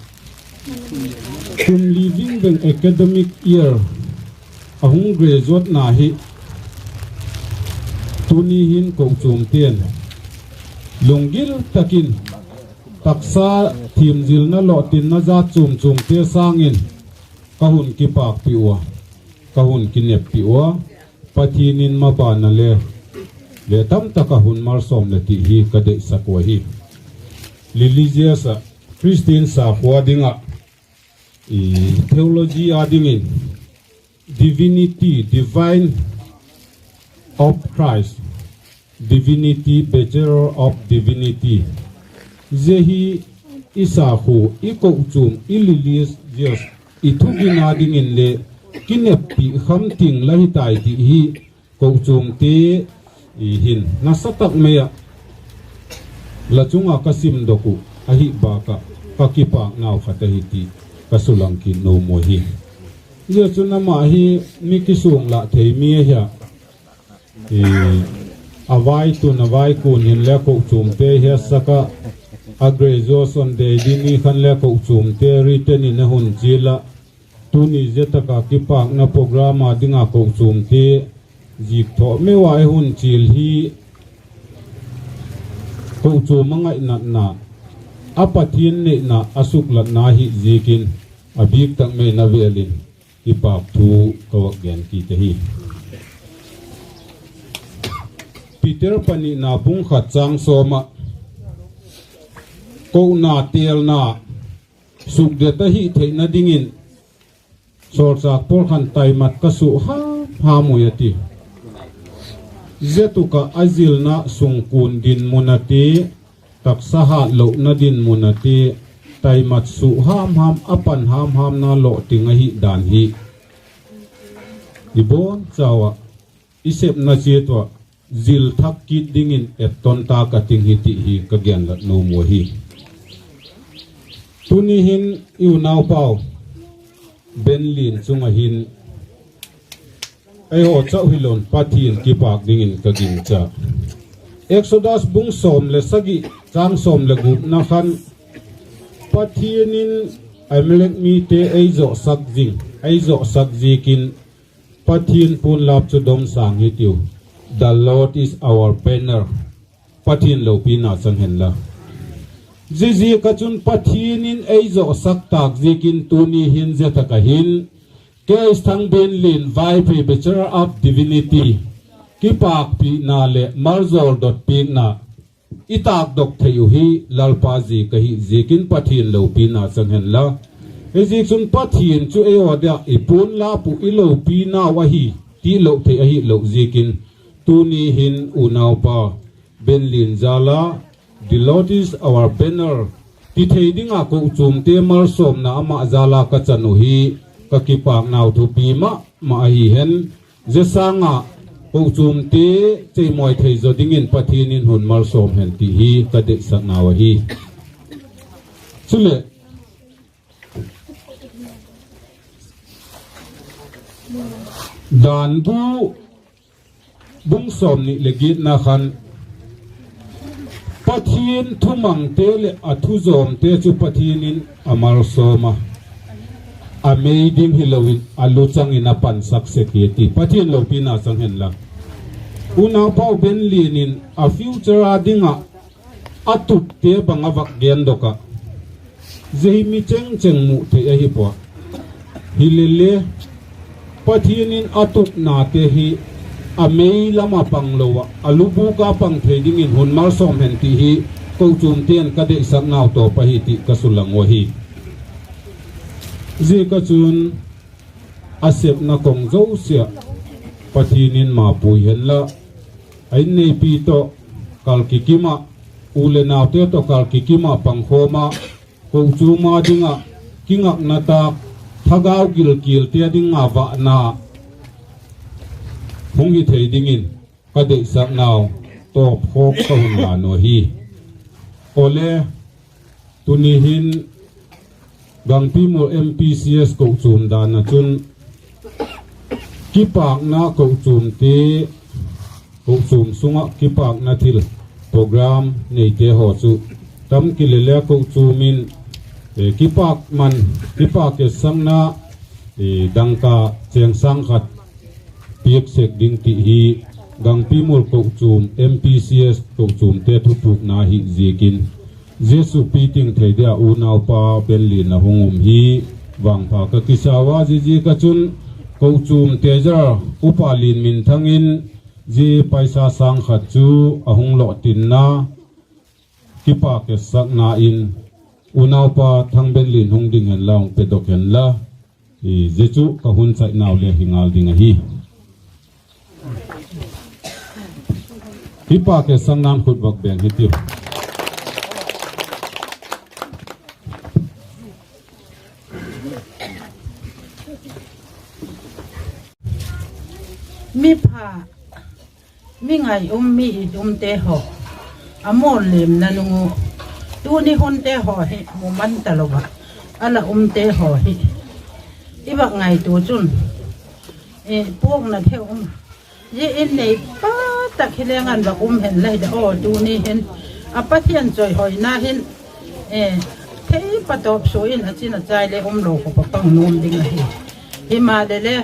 kum li ving veng academic year a hung graduate na hi tuni hin kochuamte'n lunggil tak in taksa thiamzilna lawhtinna jat chuam chuamte sâng in ka hun kipâkpi ua, ka hun kineppi ua, Pathian in maban a le ve tamtak a hun malsawm le ti hi ka deihsak uh ahi. Religious ah, Christian sakhua ding ah theology a dingin divinity, divine of Christ, divinity, Bachelor of Divinity, zia hi i sakhua, i kochuam, i religious, i thugin a dingin le kineppi kham ting la hi tai ti hi kochuamte hin nasa tak mai ah la chung ah ka simdok uh ahi bâk ah ka kipâknau khat ahi ti ka sulang kit nuam uh hi. Zia chun ama hi mi kisuang lah thei mi ahi a, a vaitun a vaikuan hinle kochuamte hiatsak ah, a graduation day ding ni khan le kochuamte written in a hun chial ah, tuni zia tak a kipâkna program a ding a kochuamte zikthoh meu a ei hun chial hi kochuam a ngainatna, a Pathian neina a suklatna hi ziakin a bîk tak mai in a vêl in kipâk thu ka vak gen kit ahi. Peter panina bung khat châng sawm ah, kouna têlna sukdet ahi theina dingin sawlchâk Paul khan taimat ka suah ham ham ui a ti. Zia tuk ah a zilna sungkuan dinmun a ti, taksa hâtlona dinmun a ti, taimat suah ham ham, a pan ham hamna lawhting ahi dan hi i bawn chau ah, i sepna chiat ua zil thak kit dingin etton tâk a ting hi ti hi ka genlat nuam uh ahi. Tuni hin i unaupau Benlin chung ah hin eihaw chau hiloin Pathian kipâk dingin ka gingcha. Exodus bung sawm leh sagi, châng sawm leh gupna khan Pathian in Amalek mite ei zawsak zing, ei zawsak ziakin Pathian puanlap chu domsâng hi tiu, The Lord is our banner. Pathian lopina chang hen la. Ziaziak ah chun Pathian in ei zawsak tâk ziakin tuni hin zia tak ah hin K. Thang Benlin Vaiphei Bachelor of Divinity kipâkpina leh maljawl dot piakna i tâkdok thei uh hi Lalpa ziak ahi ziakin Pathian lopina chang hen la. Hiziakchun Pathian chu ei aw dia i puanlap uh, i lopinau ahi ti lo thei ahilo ziakin tuni hin unaupa Benlin jal a, The Lord is our banner ti thei ding a kochuamte malsawmna ama jal a ka chan uh hi ka kipâknau thupi ma ma ahi hen. Zia sâng ah kochuamte cheimawi thei zaw dingin Pathian in hun malsawm hen ti hi ka deihsaknau ahi. Chuleh, Dan bu bung sawmni leh giatna khan Pathian thumangte leh a thuzawmte chu Pathian in a malsawm a, a mei ding hilo in a luchang in a pansak sek hi a ti. Pathian lopina chang hen la. Unaupau Benlin in a future a ding ah a tupte bang a vak gendok ah, zia hi mi chengcheng mu thei ahi pua. Hilele, Pathian in a tupnate hi a mei lam a panglo ah, a lubûk a pang thei dingin hun malsawm hen ti hi kochuamte'n ka deihsaknau tawp ahi ti ka sulang uh ahi. Ziak ah chun a sepna kong zosia Pathian in mapui hen la, a inneipi tawh kal kikim ah, u leh naute tawh kal kikim ah pangkhawm ah, kochuam a ding ah kingakna tâk, thagau gilkialte a ding a vahna hung hi thei dingin ka deihsaknau tawp khawk ka hun la uh ahi. Awle, Tuni hin Gangpimul M P C S kochuam dan ah chun kipâkna kochuamte, kochuam sung ah kipâkna thil program neite haw chu tam kile le kochuam in, eh, kipâk man, kipâk etsakna, eh, dangka cheng sâng khat piak sek ding ti hi Gangpimul kochuam, M P C S kochuamte thupukna hi ziakin, Jesu pi ting thei dia unaupa Benlin a hung um hi vangpha ka kisa ua, ziaziak ah chun kochuam treasurer Upa Lianminthang in zia paisa sâng khat chu a hung lawtinna kipâk etsakna in unaupa Thangbenlin hung ding hen la, hung pedok hen la, zia chu ka hun chainau le hi ngal ding ahi. Kipâk etsakna'n khut vak beng hitiu. Mi pha, mi ngai um, mi it umte haw, a mawl lemna nung u, tuni hunte haw hi muman talo ah a la umte haw hi i vak ngaitua chun, e, puakna theu um, zia in nei pa tak hi leng an vak um hen la hi da aw, tuni hin a Pathian chawihoina hin, e, thei patawp sua in a chin a chai le umlo khawp a pang nuam ding ahi. Himaleh le,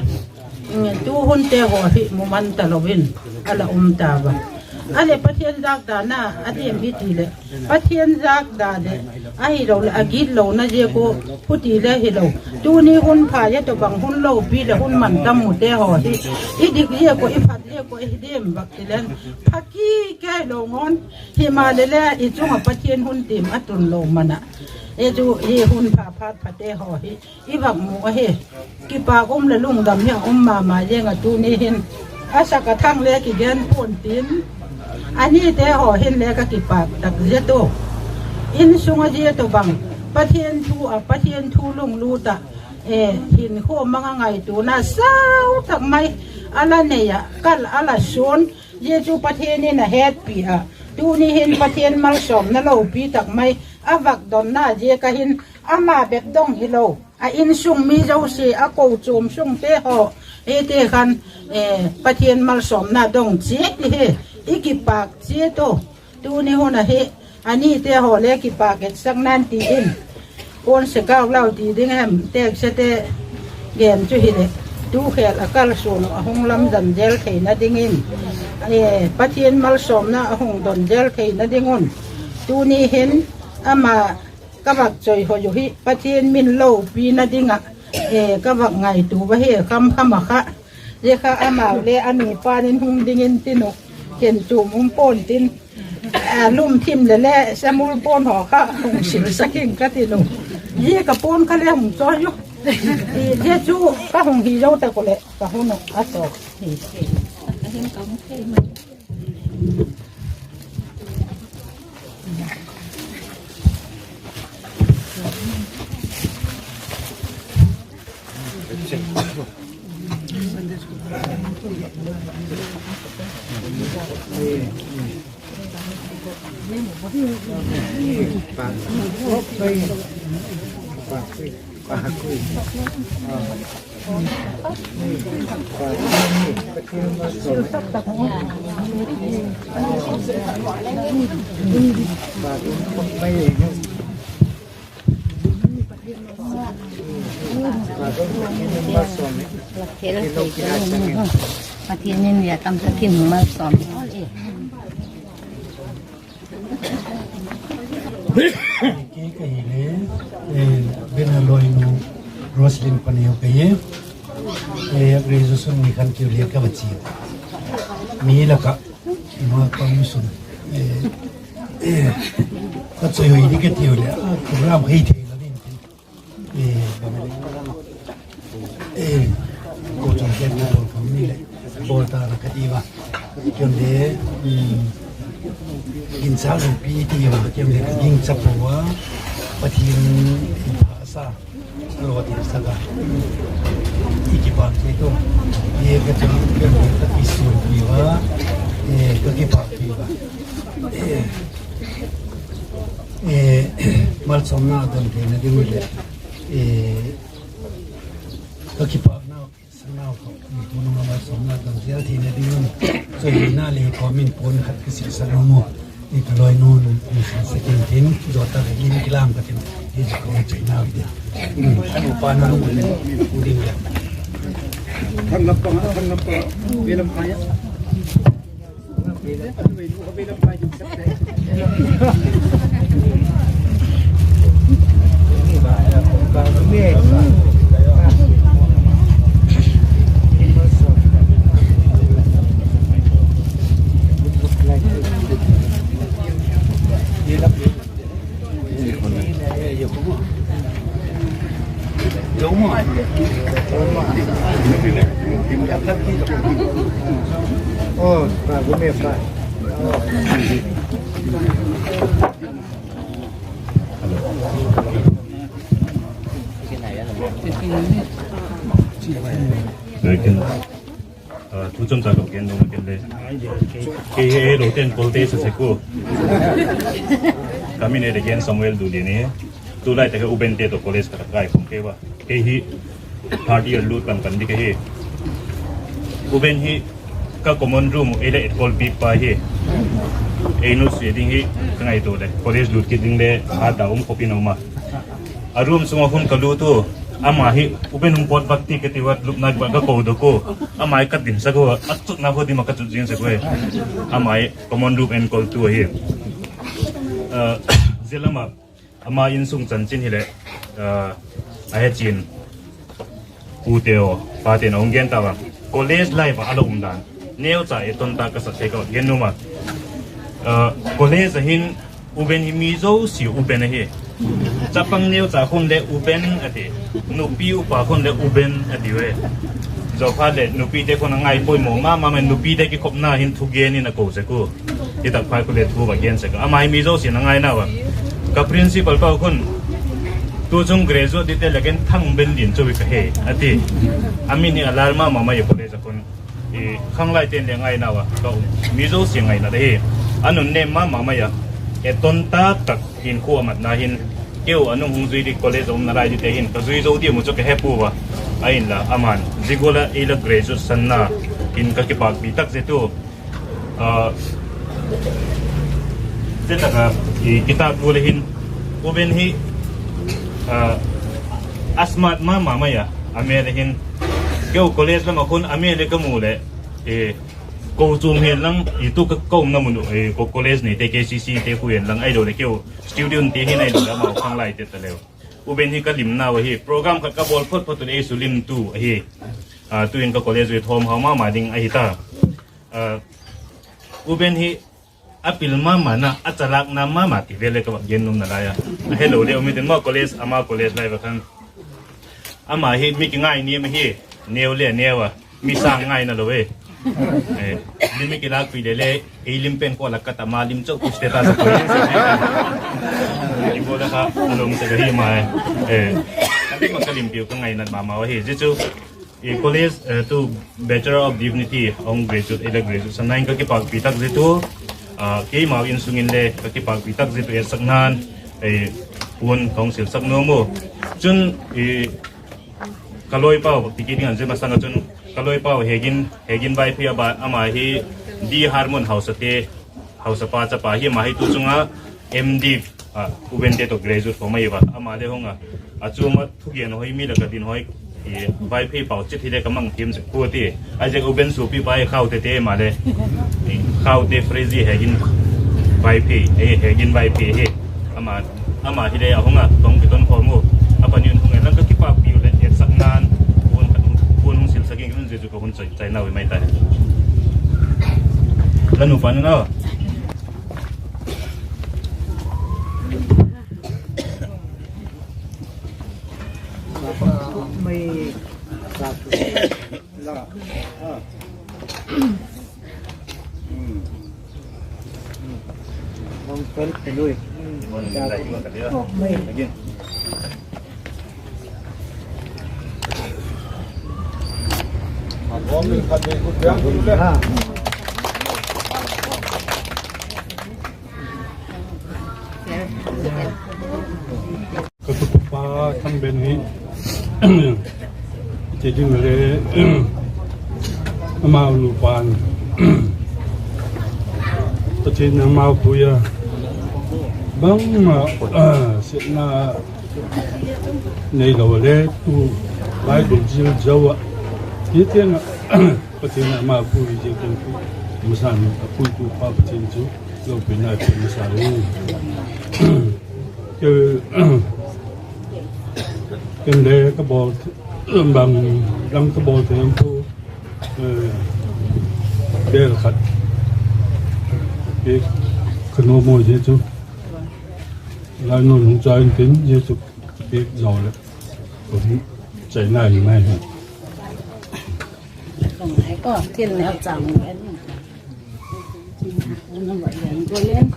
tu hunte haw hi muman talo in a la um ta ua. A leh Pathian zâkdana a diam hi ti leh, Pathian zâkda leh ahiloleh a gitlona ziak ua huti le hilo, tuni hun pha zia tawhbang hun lopi leh hun mantam mute haw hi i dik ziak ua, i phat ziak ua hi diam vak ti leng, pha ki kei lo ngawn. Himaleh le i chung ah Pathian hun tiam a tun lo man ah, e, chu hi hun pha phat phate haw hi i vak mu ahi. Kipâk um leh lungdam hi a um ma ma zing a, tuni hin a sak a thang le kigen pua'n tin, a nite haw hin le ka kipâk tak zet u. Insung ah zia tawhbang Pathian thu ah, Pathian thu lunglût ah, e, hinkhua mang a ngaituana sau tak mai a la nei ah, kal a la suan, zia chu Pathian in a hetpi ah, tuni hin Pathian malsawmna lopi tak mai a vak donna ziak a hin, ama bep dong hilo, a insung mi zosia, a kochuam sungte haw, hite khan, e, Pathian malsawmna dong chiat hi i kipâk chiat u. Tuni hun ahi, a nite haw le kipâk etsakna'n ti in, puan se kau lau ti ding hem, teksate gen chu hileh, tu khêl a kalsuan uh a hung lamdang zel theina dingin, e, Pathian malsawmna a hung don zel theina ding un, tuni hin ama ka vak chawihoi uh hi Pathian min lopina ding ah, e, ka vak ngaitua ahi, kham kham a kha. Zia kha amau le a nupa'n in hung dingin tin uh, khen chuam um pua'n tin, a, lum thim le le samul puan haw kha hung silsak ing ka tin uh. Zia ka puan kha le hung chawi u. Zia chu ka hung hi zo tak u leh ka hun uh a tawk hi. Pathian in zia tam tak in malsawm. Kei ka hi le, eh, Bena loinu Roslyn paneu ka hi. Eh, graduation ni khan kiu le ka va chia. Mi lak ah, ma ka mi sun. Eh, eh, ka chawihoi ding ka tiu le, ah, program hei thei la ding. Eh, eh, ko chang ken na ko ni le, ko ta la ka ti va. Kiu le, um, in sa pi ti va, kiu le ka ding sa po va, Pathian in pha sa. Lo ti sa ka. I kipak ti to. Ye ka chang ken ka ti su pi va. Eh, ka kipak pi va. Eh, eh, Malsawmna don theina ding uh leh, ka kipâknau, sanau kha, tunung a malsawmna don zel theina ding un, chawina leh kawm in puan khat ka silsak nuam u. I ka lawinu, i silsak in tin, zota leh in kilam ka tin, i zot ka chawina ding. Ka nupa na lung ding le. Thang lam pang, thang lam pang, ve lam kai a. Ken, ah, thu chomcha ka gen nuam a ken le. Kei hi eilote'n kolte sa sek u. Ka min a le gen Samuel Dulin ahi. Tulai tak hi U Bente tawh college ka rak kai khawm kei ua. Kei hi third year lut pan pan ding ka hi. U Ben hi ka common room uh ei le etkol piak pa hi. Ei nusia ding hi ka ngaitua leh college lut kit ding le hat da um khop in a um a. A room sung ah khun ka lut u, ama hi U Ben hung pawt vak ti ka ti ua, lupna ka ko dok u. Ama hi ka dinsak ua, a chutna khu dim ah ka chut zing sek ua. Ama hi common room enkoltu ahi. Zia lam ah ama insung chanchin hileh, a he chin pute aw, pate'n a hung gen tau a. College life ah a la um dan neucha e ton tak ka sak thei ka gen nuam a. College ah hin U Ben hi mi zosia U Ben ahi. Chapang neucha khun le U Ben a ti. Nupi upa khun le U Ben a ti ue. Zophat leh nupite khun a ngaipoimaw ma ma mai, nupite kikhopna hin thugen in a ko sek u. Hitak phai khu le thu va gen sek a. Ama hi mi zosia'n a ngainau a. Ka principal pa khun, tu chung graduate dingte lak en Thangbenlin chu ka he, a ti. A min hi a lar ma ma mai a college ah khun. Khanglaite'n le ngainau a ka um. Mi zosia ngaina ahi. A nunnêm ma ma mai a. E ton tak tak hinkhua a matna hin, keu a nung hung zui ding college a umna lai dingte hin ka zui zo diam u chu ka he pua. Ahinla ama'n zia gual a ei la graduate sanna hin ka kipâkpi tak zet u. Zia tak a kitak gual a hin U Ben hi a smart ma ma mai a, a mêl a hin. Keu college lam ah khun a mêl le ka mu leh, kochuam hi'n lang, i tu ka umna mun uh, college neite K C C te khu hi'n lang ahiloleh keu student te hi'n ahiloleh amau khanglaite taleu, U Ben hi ka limnau ahi. Program khat ka bawl phot phot u leh ei sulimtu ahi. Tu'in ka college uh thawm hau ma ma ding ahi ta. U Ben hi a pil ma ma na, a chalâkna ma ma ti vel le ka va gen nuam nalai a. A helo le um intin maw, college, ama college lai va khan, ama hi mi kingai niam ahi. Neu le neu a, mi sâng ngaina lo e. Lim i kilâkpi le le, ei lim pen kua lak ka ta ma lim chau pu status a koi. I bawl a kha a lawm sek ahi mai. Ka lim a ka limpiu ka ngainat ma ma ahi. Zia chu college tu Bachelor of Divinity a hung graduate, ei la graduate sanna in ka kipâkpi tak zet u. Keimau insung in le ka kipâkpi tak zet u, etsakna'n puan ka hung silsak nuam u. Chun ka lawi pau ti kit ding an zia masang ah chun, ka lawi pau Hegin, Hegin Vaiphei, ama hi D Harmon hausate, hausapa chapa hi, ama hi tu chung a M D, U Bente tawh graduate khawm ahi ua, ama le hung a, a chuam ah thugen hoi mi lak ah din hoi, Vaiphei pau chit hile ka mang thiam sek pua ti. A ziak U Ben suapipa hi Khaute te ama le, Khaute Frezi Hegin Vaiphei, Hegin Vaiphei hi. Ama hile a hung a, ka hung kiton khawm u. A pani un hung e lang ka kipâkpi u leh etsakna'n puan hung silsak in, zia chu ka hun chainau hi mai ta. La nupa na na. Ka tupa Thangben hi, ti ding le, amau nupa'n, Pathian amau pui a, bangma, ah, siatna neilo le tu Bible zil zo a, hi tiang a, Pathian amau pui zia ken tu, masa in a puitu pa Pathian chu lopina pe masa le. Ke, ken le ka bawl, bang dang ka bawl thei am pu, eh, bel khat. Ke ka nuam maw zia chu. Lai nuam hung cha intin zia chu. Ke zo le. Ko hi chaina hi mai hi. Ko thil ne chang en. Ko len.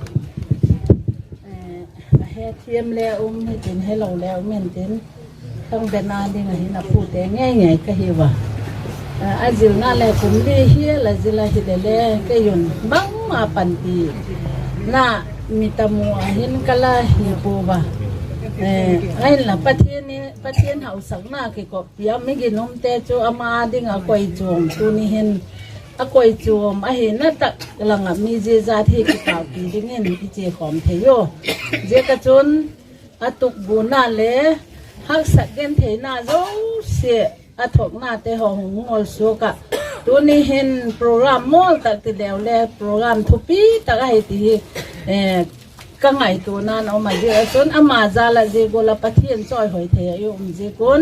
Eh, a hethiam le um hitin, helo le um intin, Thangben a ding a hin a pute ngei ngei ka hi ua. Eh, a zilna le kum li hial a zil a hile le, kei un bangma panpina mi tam u a hin ka la hi pua ua. Eh, ahinla Pathian i, Pathian hausakna kikoppi a mi ginumte chu ama a ding a koichuam tuni hin a koichuam ahina tak lang ah mi zia zat hi kipakpi dingin i chia khawm thei u. Ziak a chun a tukguna le haksat gentheina zosia a thoknate haw hung ngol suak ah, tuni hin program mawl tak ti leu le program thupi tak ahi ti hi, eh, ka ngaituana'n a um a, zia chun ama jal ah zia gual ah Pathian chawihoi thei a i um ziak un,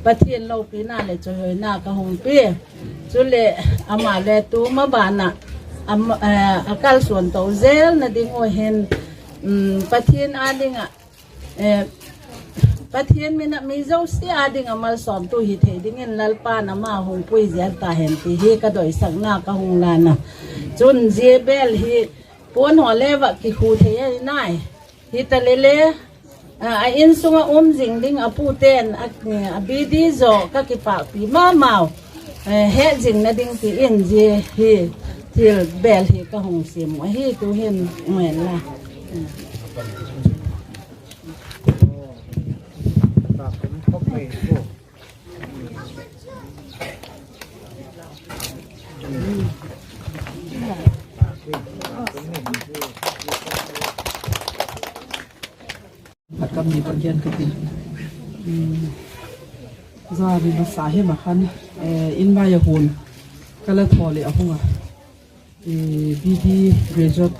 Pathian lopina leh chawihoina ka hung pia. Chuleh ama le tu ma ban ah, am, eh, a kalsuan to zelna ding ua hin, um, Pathian â ding ah, eh, Pathian min ah mi zosia â ding ah malsawmtu hi thei dingin Lalpa'n ama hung pui zel ta hen ti hi ka doisakna ka hung lan a. Chun zia bel hi puan haw le va kikhu thei ahi nai. Hitaleh le, a, a insung ah um zing ding a pute'n a, a B D zaw ka kipakpi ma mau, eh, het zingna ding ti in zia hi thil bel hi ka hung siam uh ahi tu'hin, ngen la. Khat kam ni Pathian ka ti. Hmm. Zani masa hi ma khan, eh, in mai a hun ka la thaw leh a hung a. Eh, B D graduate,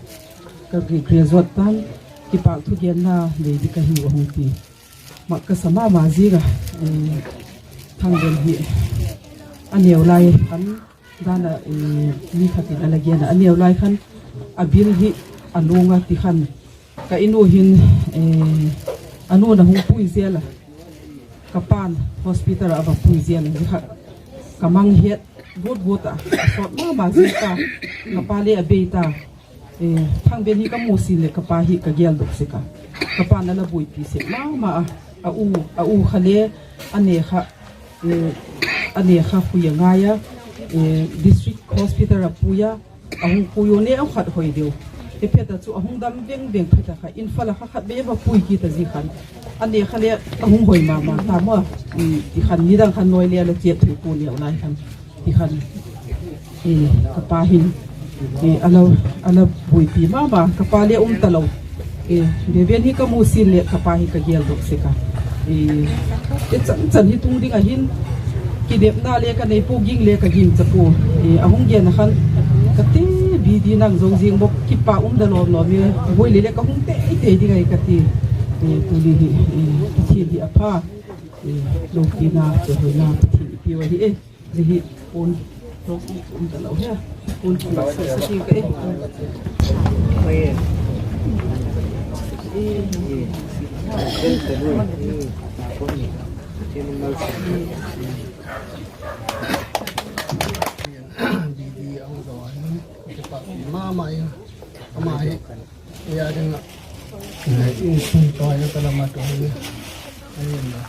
ka graduate tan, kipâk thugenna nei di ka hiu a hung ti. Mak ka sa ma ma zing a, eh, Thangben hi a neu lai khan, dan a, eh, mi khat in a la gen a, a neu lai khan, a bil hi a nuang a ti khan, ka in u hin, eh, a nu'n a hung pui zel a, ka pa'n hospital ah a va pui zel a, zia kha ka mang het gut gut a, a sawt ma ma zing ta, ka pa le a bei ta. Eh, Thangben hi ka mu sin leh ka pa hi ka gel dok sek a. Ka pa'n a la buaipi sek ma ma a, a u, a u kha le, a ne kha, eh, a ne kha hui a ngai a, eh, district hospital ah pui a, a hung pui u ne a khat hoi deu. He phet a chu a hung dam veng veng phet a kha, Imphal a kha khat vei a va pui kit a zia khan. A ne kha le a hung hoi ma ma ta maw, um, ti khan nidang khan noi le a la chiat thei pua neu lai khan. Ti khan, eh, ka pa hin, eh, a la, a la buaipi ma ma, ka pa le um talo. Eh, Reverend hi ka mu sin leh ka pa hi ka gel dok sek a. Eh, i chan chan hi tung ding a hin, kinepna le ka nei pua, ging le ka ging cha pua. Eh, a hung gen a khan, ka ti, B D nang zo zing bawk, kipâk um da lawm lawm e, voi le le ka hung tei tei ding ahi ka ti. Eh, tuni hi, eh, Pathian hi a pha, eh, lopina, chawihoina Pathian i piu ahi e. Zia hi, pon, pon um talo hia. Pon ki bak sa sa ki ka e. B D ang zo a hin, kipâk ma ma in, ama hi, ya ding a, insung to ya ka la ma to hi, ahin la.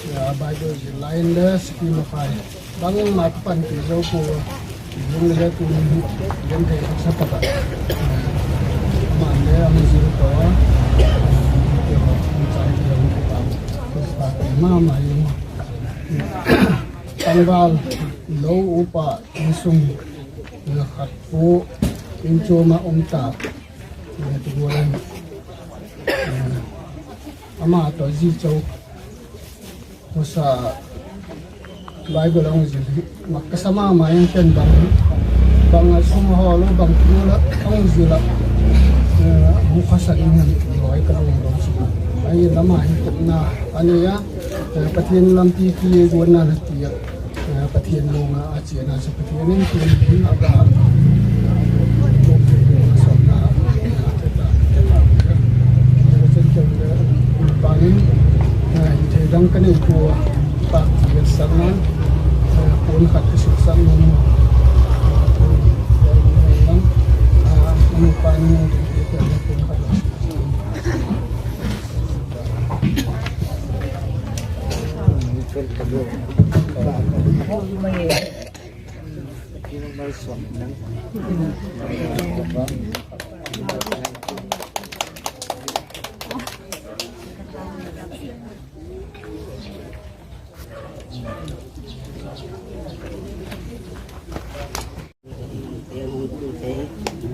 Ya, Bible zil lai in le, sipi makhai. Bangma ka panpi zo pua. Zing le tu ni hi, gen thei haksa tak a. Aman le, a mi zil to a. Val lo upa insung khat pu inchuam ah um ta, ti gual in, ama tawh zi cho, husa Bible a hung zil hi mak ka sa ma ma in ken bang, bang a sum hawl u, bang tu la a hung zil a, hung khasa ding hem ti haw ka hung dong suk a. Ahi, lam a hi tupna a nei a, Pathian lampi pi guatna na ti a, Pathian lawng a a chiana chu Pathian in tun hin a ba, bangin, in thei dang ka nei pua, pa ti sakna, puan khat ka sil sak nuam, a nu pa ni puan khat.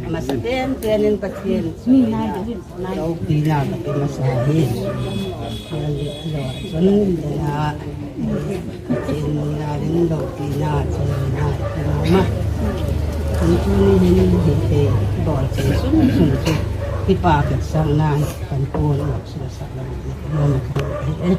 Masa pen pen in Pathian lopina ka pe masa hi. Chun dena Pathian mina ding lopina chun na ka pe ma ma. Chun tuni hin hi te bawl chun sun sun chu kipak ka sakna kan puan lok sila sak lo ma ma ka hi e.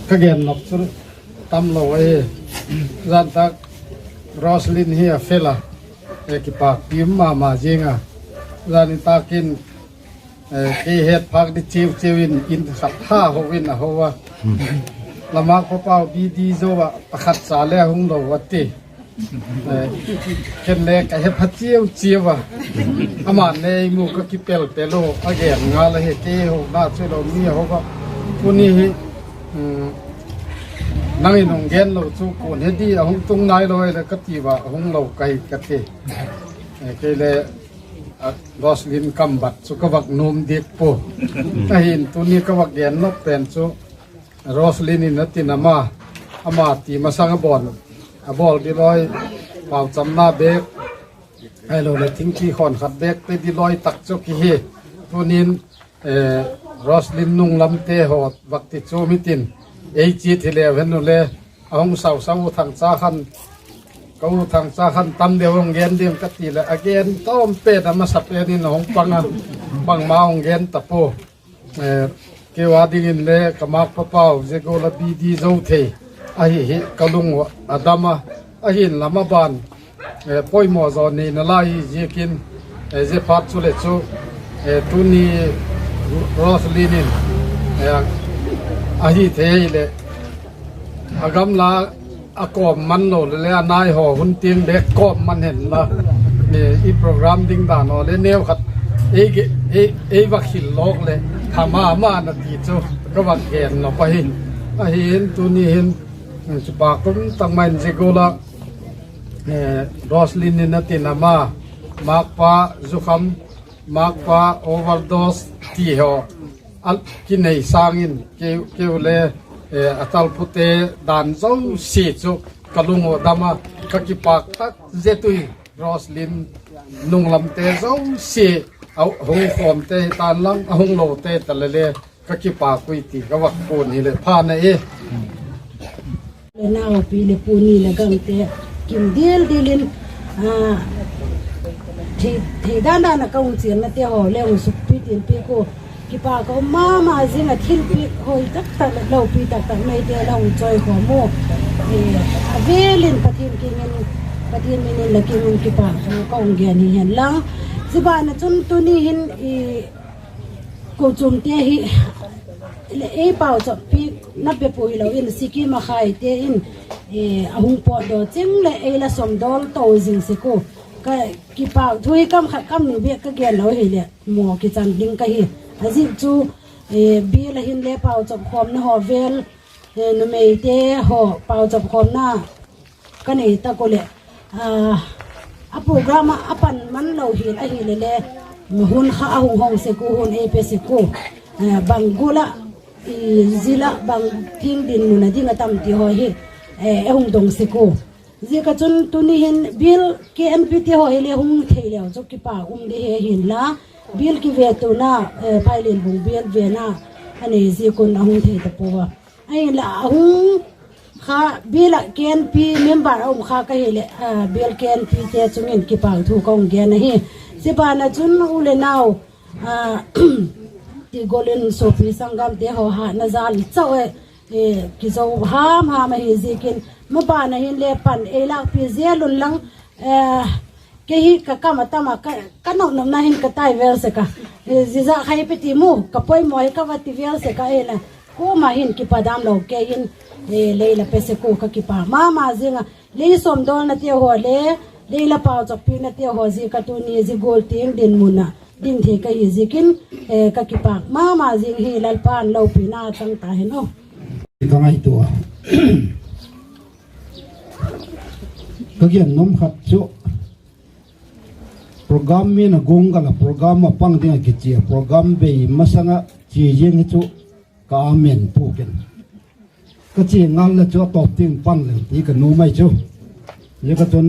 Ka gen nop chu tam lo ahi. Zan tak Roslyn hi a fel a, e, kipakpi um ma ma zing a. Zan ni tak in, e, kei het phak di chiu chiu in, in khat ha ho in a ho a. La Mak Pa Pau B D zo a, pakhat cha le hung lo a ti. E, ken le ka he pha chiu chiu a. Aman le ei mu ka kipel pel u, a gen ngal ahi, kei ho na chu lo mi ho a. Tuni hi, um, nang in hung gen lo chu kuan he di a hung tung nai lo le ka ti ua, hung lo ka hi ka ti. E, kei le, a, Roslyn kam bat chu ka vak nuam dik pua. Ahin tuni ka vak gen nop pen chu Roslyn in a tin ama, ama ti masang a bawl, a bawl di lawi, pauchamna bek, ahilo le thingpi khawn khat bek pe di lawi tak chu ki hi. Tunin, e, Roslyn nung lamte haw vak ti chu mi tin, ei chiat hi leu hen u le, a hung sau sau u Thangcha khan, ka u Thangcha khan tam deu hung gen ding ka ti le, a gen tawm pen a masa pen in a hung pang a, bangma hung gen ta pua. E, keu a dingin le ka Mak Pa Pau zia gual a B D zo thei ahi hi ka lung u a dam a, ahin lam a ban, e, poimaw zaw neina lai hi ziakin, e, zia phat chu le chu, e, tuni Roslyn in, e, ahi thei le a gamla a kawm man lo le le a nai haw hun tiang bek kawm man hen la, e, i program ding dan haw le neu khat ei, ei, ei vak hil lawk le tha ma ma na ti chu ka vak gen nop ahi. Ahin tuni hin, e, kipak um tak mai in zia gual a, e, Roslyn in a tin ama, Mak Pa zukham, Mak Pa overdose ti haw a kinei sâng in keu, keu le, e, a talpute dan zosia chu ka lung u a dam a, ka kipak tak zet ui Roslyn nung lamte zosia, a hung khawmte hi tan lang, a hung lote ta le le ka kipak ui ti ka vak puan hi le pha na e. Le nau pi le pu ni le gangte kim dil dil in, a, thei, thei dan dan a ka hung chialnate haw le hung sukpi tin pi ku. Kipâk ka um ma ma zing a, thilpiak hoi tak tak leh lopi tak tak neite la hung chawikhawm u. A vêl in Pathian kiang in, Pathian min in la kiang in kipâk thu ka hung gen hi hen lang. Zia ban ah chun tuni hin kochuamte hi leh ei pauchappiakna bep uh hilo in Sikkim a khaite in a hung pawtdaw ching leh ei la sawmdawl to zing sek u. Ka kipâk thu hi kam khat kam ni bêk ka gen lo hileh maw kichan ding ka hi. A ziak chu bial ah hinle pauchap khawmna haw vêl, numeite haw pauchap khawmna ka nei tak u leh, a program ah a pan man lo hial ahile le, hun kha a hung hong sek u, hun ei pe sek u, bang gual ah, zil ah bang tiang dinmun a ding a tam ti haw hi a hung dong sek u. Ziak ah chun tuni hin bial KNP te haw hile hung thei leu chu kipâk um di hi hinla, bial kivetuana Phailenbung bial vena a nei ziak un a hung thei ta pua a. Ahinla a hung kha bial ah KNP member a um kha ka hileh, bial KNP te chung in kipâk thu ka hung gen ahi. Zia ban ah chun u le nau, ti gual in suapi sanggamte haw hatna jal chau e, kizo ham ham ahi ziakin, maban ah hinle pan ei lâkpi zel un lang, kei hi ka kam a tam a, ka nopnopna hin ka tai vel sek a, zia zah khai pe ti mu, ka poimaw hi ka va ti vel sek a, ahinla kuama hin kipadam lo kei hin, lei la pe sek u ka kipâk ma ma zing a, lei sawmdawlnate haw le, lei la pauchappiaknate haw ziak a tuni zia gual tiang dinmun ah ding thei ka hi ziakin, ka kipâk ma ma zing hi, Lalpa'n lopina chang ta hen aw. Ka ngaitua a, ka gen nuam khat chu, program min a guanggal a, program a pang ding ah kichia, program bei masang ah chia ziang hi chu ka amen pua ken. Ka chia ngal le chu a tawp tiang pang leng ti ka nuam ai chu. Zia ka chun,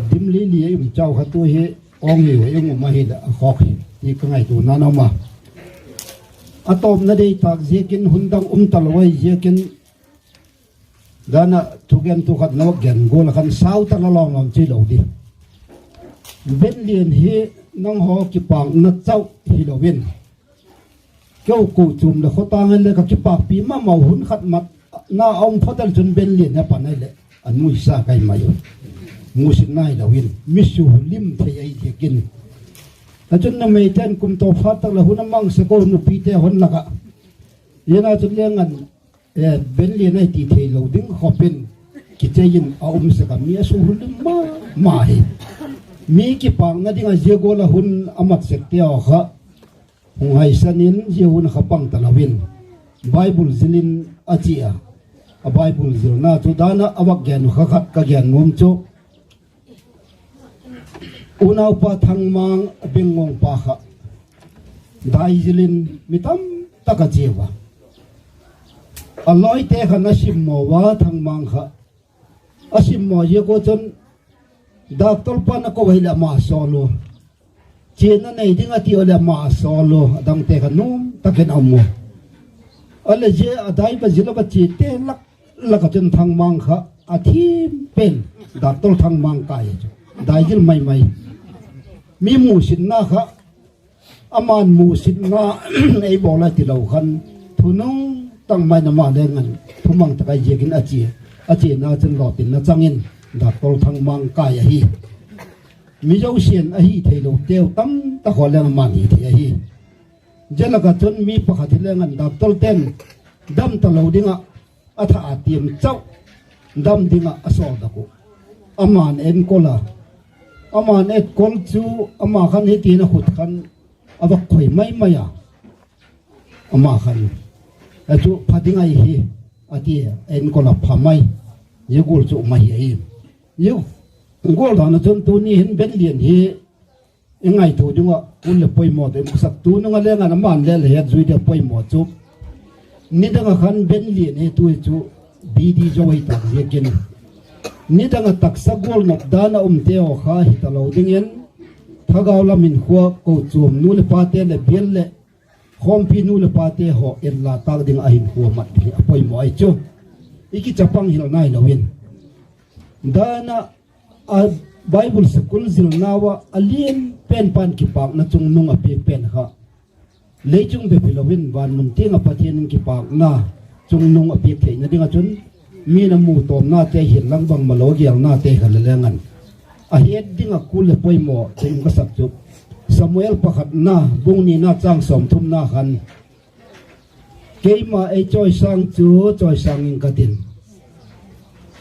dim li li a um chau kha tu hi, awng liu a um ahileh a khawk hi ti ka ngaituana a um a. A tawpna dei tâk ziakin hun dang um talo ahi ziakin, dan ah thugentu khat nau gen gual a khan sau ta la lawm lawm chi lo di. Benlian hi nanghaw kipâkna chau hilo in, keu kochuam leh khawtâng in le ka kipâkpi ma mau, hun khat mat na a um phot el chun Benlian a pan ahileh a nuisa kai mai u. Musit nai lo in mi sulim thei ahi ziakin. A chun numeite'n kum tawp phat tak leh hun a mang sek u, nupite hon lak ah. Zia na chun le ngan, Benlian ahi ti theilo ding khop in kichei in a um sek a, mi a sulim ma ma hi. Mi kipâkna ding ah zia gual a hun a mat sekte haw kha hung haisan in zia hun kha pang talo in Bible zil in a chia a. A Bible zilna chu dan ah a vak gen uh kha khat ka gen nuam chu, unaupa Thangmang, a bengngawngpa kha daizil in mi tam tak a chia ua. A lawite khan a simmaw ua, Thangmang kha a simmaw ziak ua chun, doctor pa'n a ko ahileh ama sawl u, chiana nei ding a ti u leh ama sawl u, a dangte kha nuam tak in a um u. A leh zia a dai va zil a va chiate lak lak ah chun Thangmang kha a thim pen, doctor Thangmang kai chu, daizil mai mai. Mi musitna kha, ama'n musitna ei bawl a tilo khan, thunung tak mai in ama le ngan thumang tak ahi ziakin a chia, a chiana chun lawtinna chang in doctor Thangmang kai ahi. Mi zosia'n a hi theiloteu tam tak haw leng ama'n hi thei ahi. Zia lak ah chun mi pakhat hi leng an doctorte'n dam talo ding ah a tha a tiam chau, dam ding ah a sawldok uh. Ama'n enkol a, ama'n enkol chu, ama khan hiti'n a khut khan a va khoi mai mai a, ama khan, a chu pha ding ahi hi, a ti a, enkol a pha mai. Zia gual chu um ahi ahi. Zia gual dan ah chun tuni hin Benlian hi i ngaitua ding ah hun leh poimaw te i musak, tunung a leng an ama'n le la het zui ding a poimaw chu, nidang ah khan Benlian hi tu hi chu bidi zo ahi tâk ziakin, nidang ah taksa gual nop dan a umte haw kha hi talo dingin, thagau lam hinkhua, kochuam nu leh pate leh bial leh khawmpi nu leh pate haw en la tâk ding ah a hinkhua mat hi a poimaw ahi chu. I kichapang hil nailo in, dan ah, a Bible school zilnau ah a lian pen pa'n kipâkna chungnung a piak pen kha, Leichung bep hilo in van mun tiang ah Pathian in kipâkna chungnung a piak theina ding ah chun, mi'n a mu tawmnate hi'n lang bangmalo gelnate kha le leng an, a het ding ah kul leh poimaw chun ka sak chu, Samuel pakhatna bung nina châng sawmthumna khan, Keima ei chawisâng chu chawisâng ing ka tin,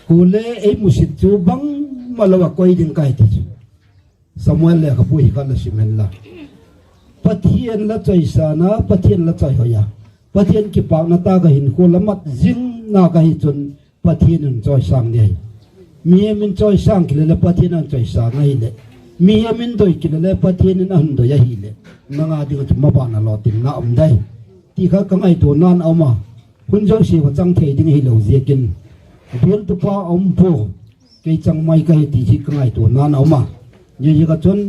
kuale ei musit chu bangmalo ah koi ding ka hi, ti chu Samuel lekhabu hi kha la sim hen la. Pathian la chawisâng a, Pathian la chawihoi a, Pathian kipâkna tâk ah hinkhua la mat zingna ka hi chun, Pathian in chawisâng ding ahi. Mihem in chawisâng kile leh Pathian in chawisâng ahileh, mihem in doi kile leh Pathian in a hun doi ahileh, nang â ding ah chu maban a lawtinna um dai, ti kha ka ngaituana'n a um a. Hun zosia va chang thei ding hilo ziakin, bialtupa a um pua, kei chang mai ka hi ti hi ka ngaituana'n a um a. Ziaziak ah chun,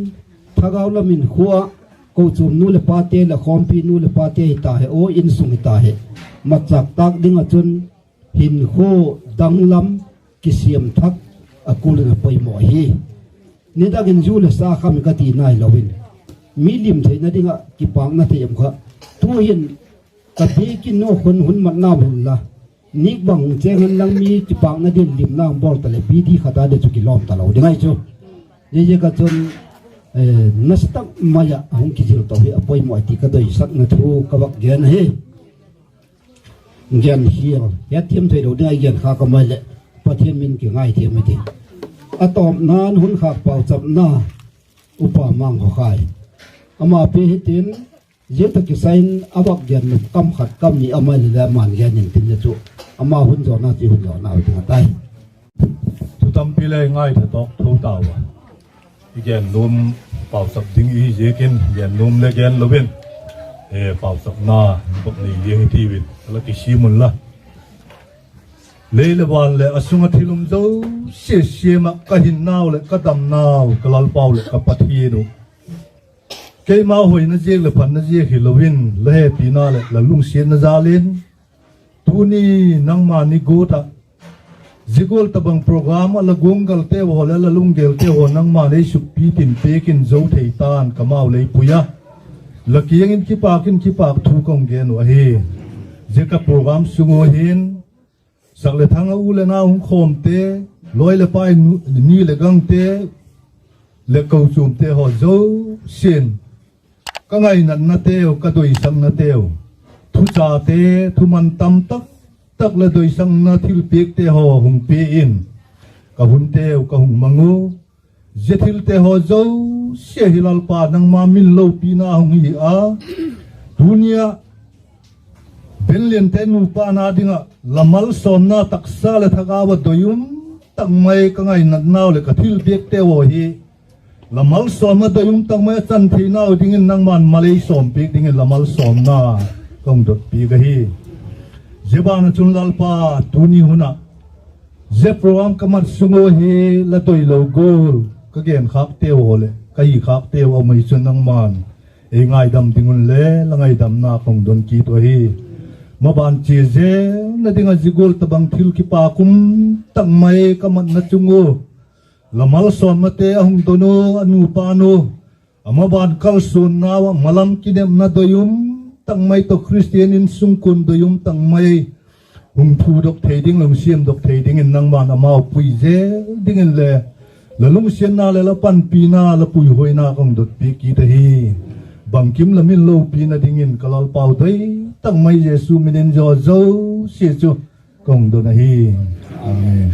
thagau lam in khua ah, kochuamnu leh pate leh khawmpinu leh pate hita hi, aw insung hita hi, matchâk tâk ding ah chun, hinkhua danglam kisiam thak a kul in a poimaw ahi. Nidang in zu leh sa kham ka ti nai lo in, mi lim theina ding ah kipâkna thei em kha, tu'hin ka biakin nu khun hun mat nam hen la, nik bang chêng hen lang mi kipâkna ding limna hung bawl ta leh bidi khat a le chu kilawm talo ding ahi chu. Ziaziak ah chun, nasa tak mai ah a hung kizil to hi a poimaw ahi ti ka doisakna thu ka vak gen ahi. Gen hial, hetthiam theilo ding a i gen khâk a mai leh, Pathian min kingaithiam i ti. A tawpna'n hun khâk pauchapna, Upa Mangkhokhai, ama pi hitin, zia tak kisa in a vak gen nop kam khat kam ni a mai leh le ama'n gen intin le chu, ama hun zawna chu hun zawna u ding a tai. Thu tampi le ngaitha tawk tho tau a, i gen nuam, pauchap ding i hi ziakin gen nuam le gen lo in, pauchapna bak nei ziang i tiu in ka la kisiam unla. Lei leh van leh a sung ah thil um zosia siam ah ka hinnau leh ka damnau ka Lalpau leh ka Pathian uh, keima hoina ziak leh phatna ziak hilo in la hepina leh la lungsiatna jal in, tuni nangma ni guat ah zia gual tabang program ah la guanggalte haw leh la lunggelte haw nangma'n ei sukpi tin pêk in zo thei ta'n ka mau lei pui a, la kiang in kipâk in kipâk thu ka hung gen uh ahi. Zia ka program sung ua hin, sak leh thang ah u leh nau hung khawmte, lawi leh pai, ni leh gangte, leh kochuamte haw zosia'n, ka ngainatnateu, ka doisaknateu, thuchate, thuman tam tak tak leh doisakna thilpiakte haw hung pia in, ka hunteu ka hung mang u. Zia thilte haw zosia hi Lalpa nangma min lopina hung hi a, tuni ah Benliante nupa na ding ah la malsawmna taksa leh thagau ah doi um tak mai ka ngainatnau leh ka thilpiakte haw hi la malsawm ah doi um tak mai a chan theinau dingin nangma'n mal ei sawmpiak dingin la malsawmna ka hung dotpiak ahi. Zia ban ah chun Lalpa, tuni hun ah zia program ka mat sung ua hi la doilo gual ka genkhâkteu haw leh ka hikhâkteu a um ahi chun nangma'n ei ngaidam ding un le la ngaidamna ka hung don kit uh ahi. Maban chia zelna ding ah zia gual tabang thil kipâk um tak mai ka matna chung ua la malsawmnate a hung don u, a nupa nu, a maban kalsuannau ah malam kinepna doi um tak mai tawh Khristian insungkuan doi um tak mai hung thudok thei ding, lungsiamdok thei dingin nangma'n amau pui zel dingin le la lungsiatna leh la panpina, la puihuaina ka hung dotpiak kit ahi. Bangkim la min lopina dingin ka Lalpau doi tak mai Jesu min in zia zosia chu ka hung don ahi. Amen.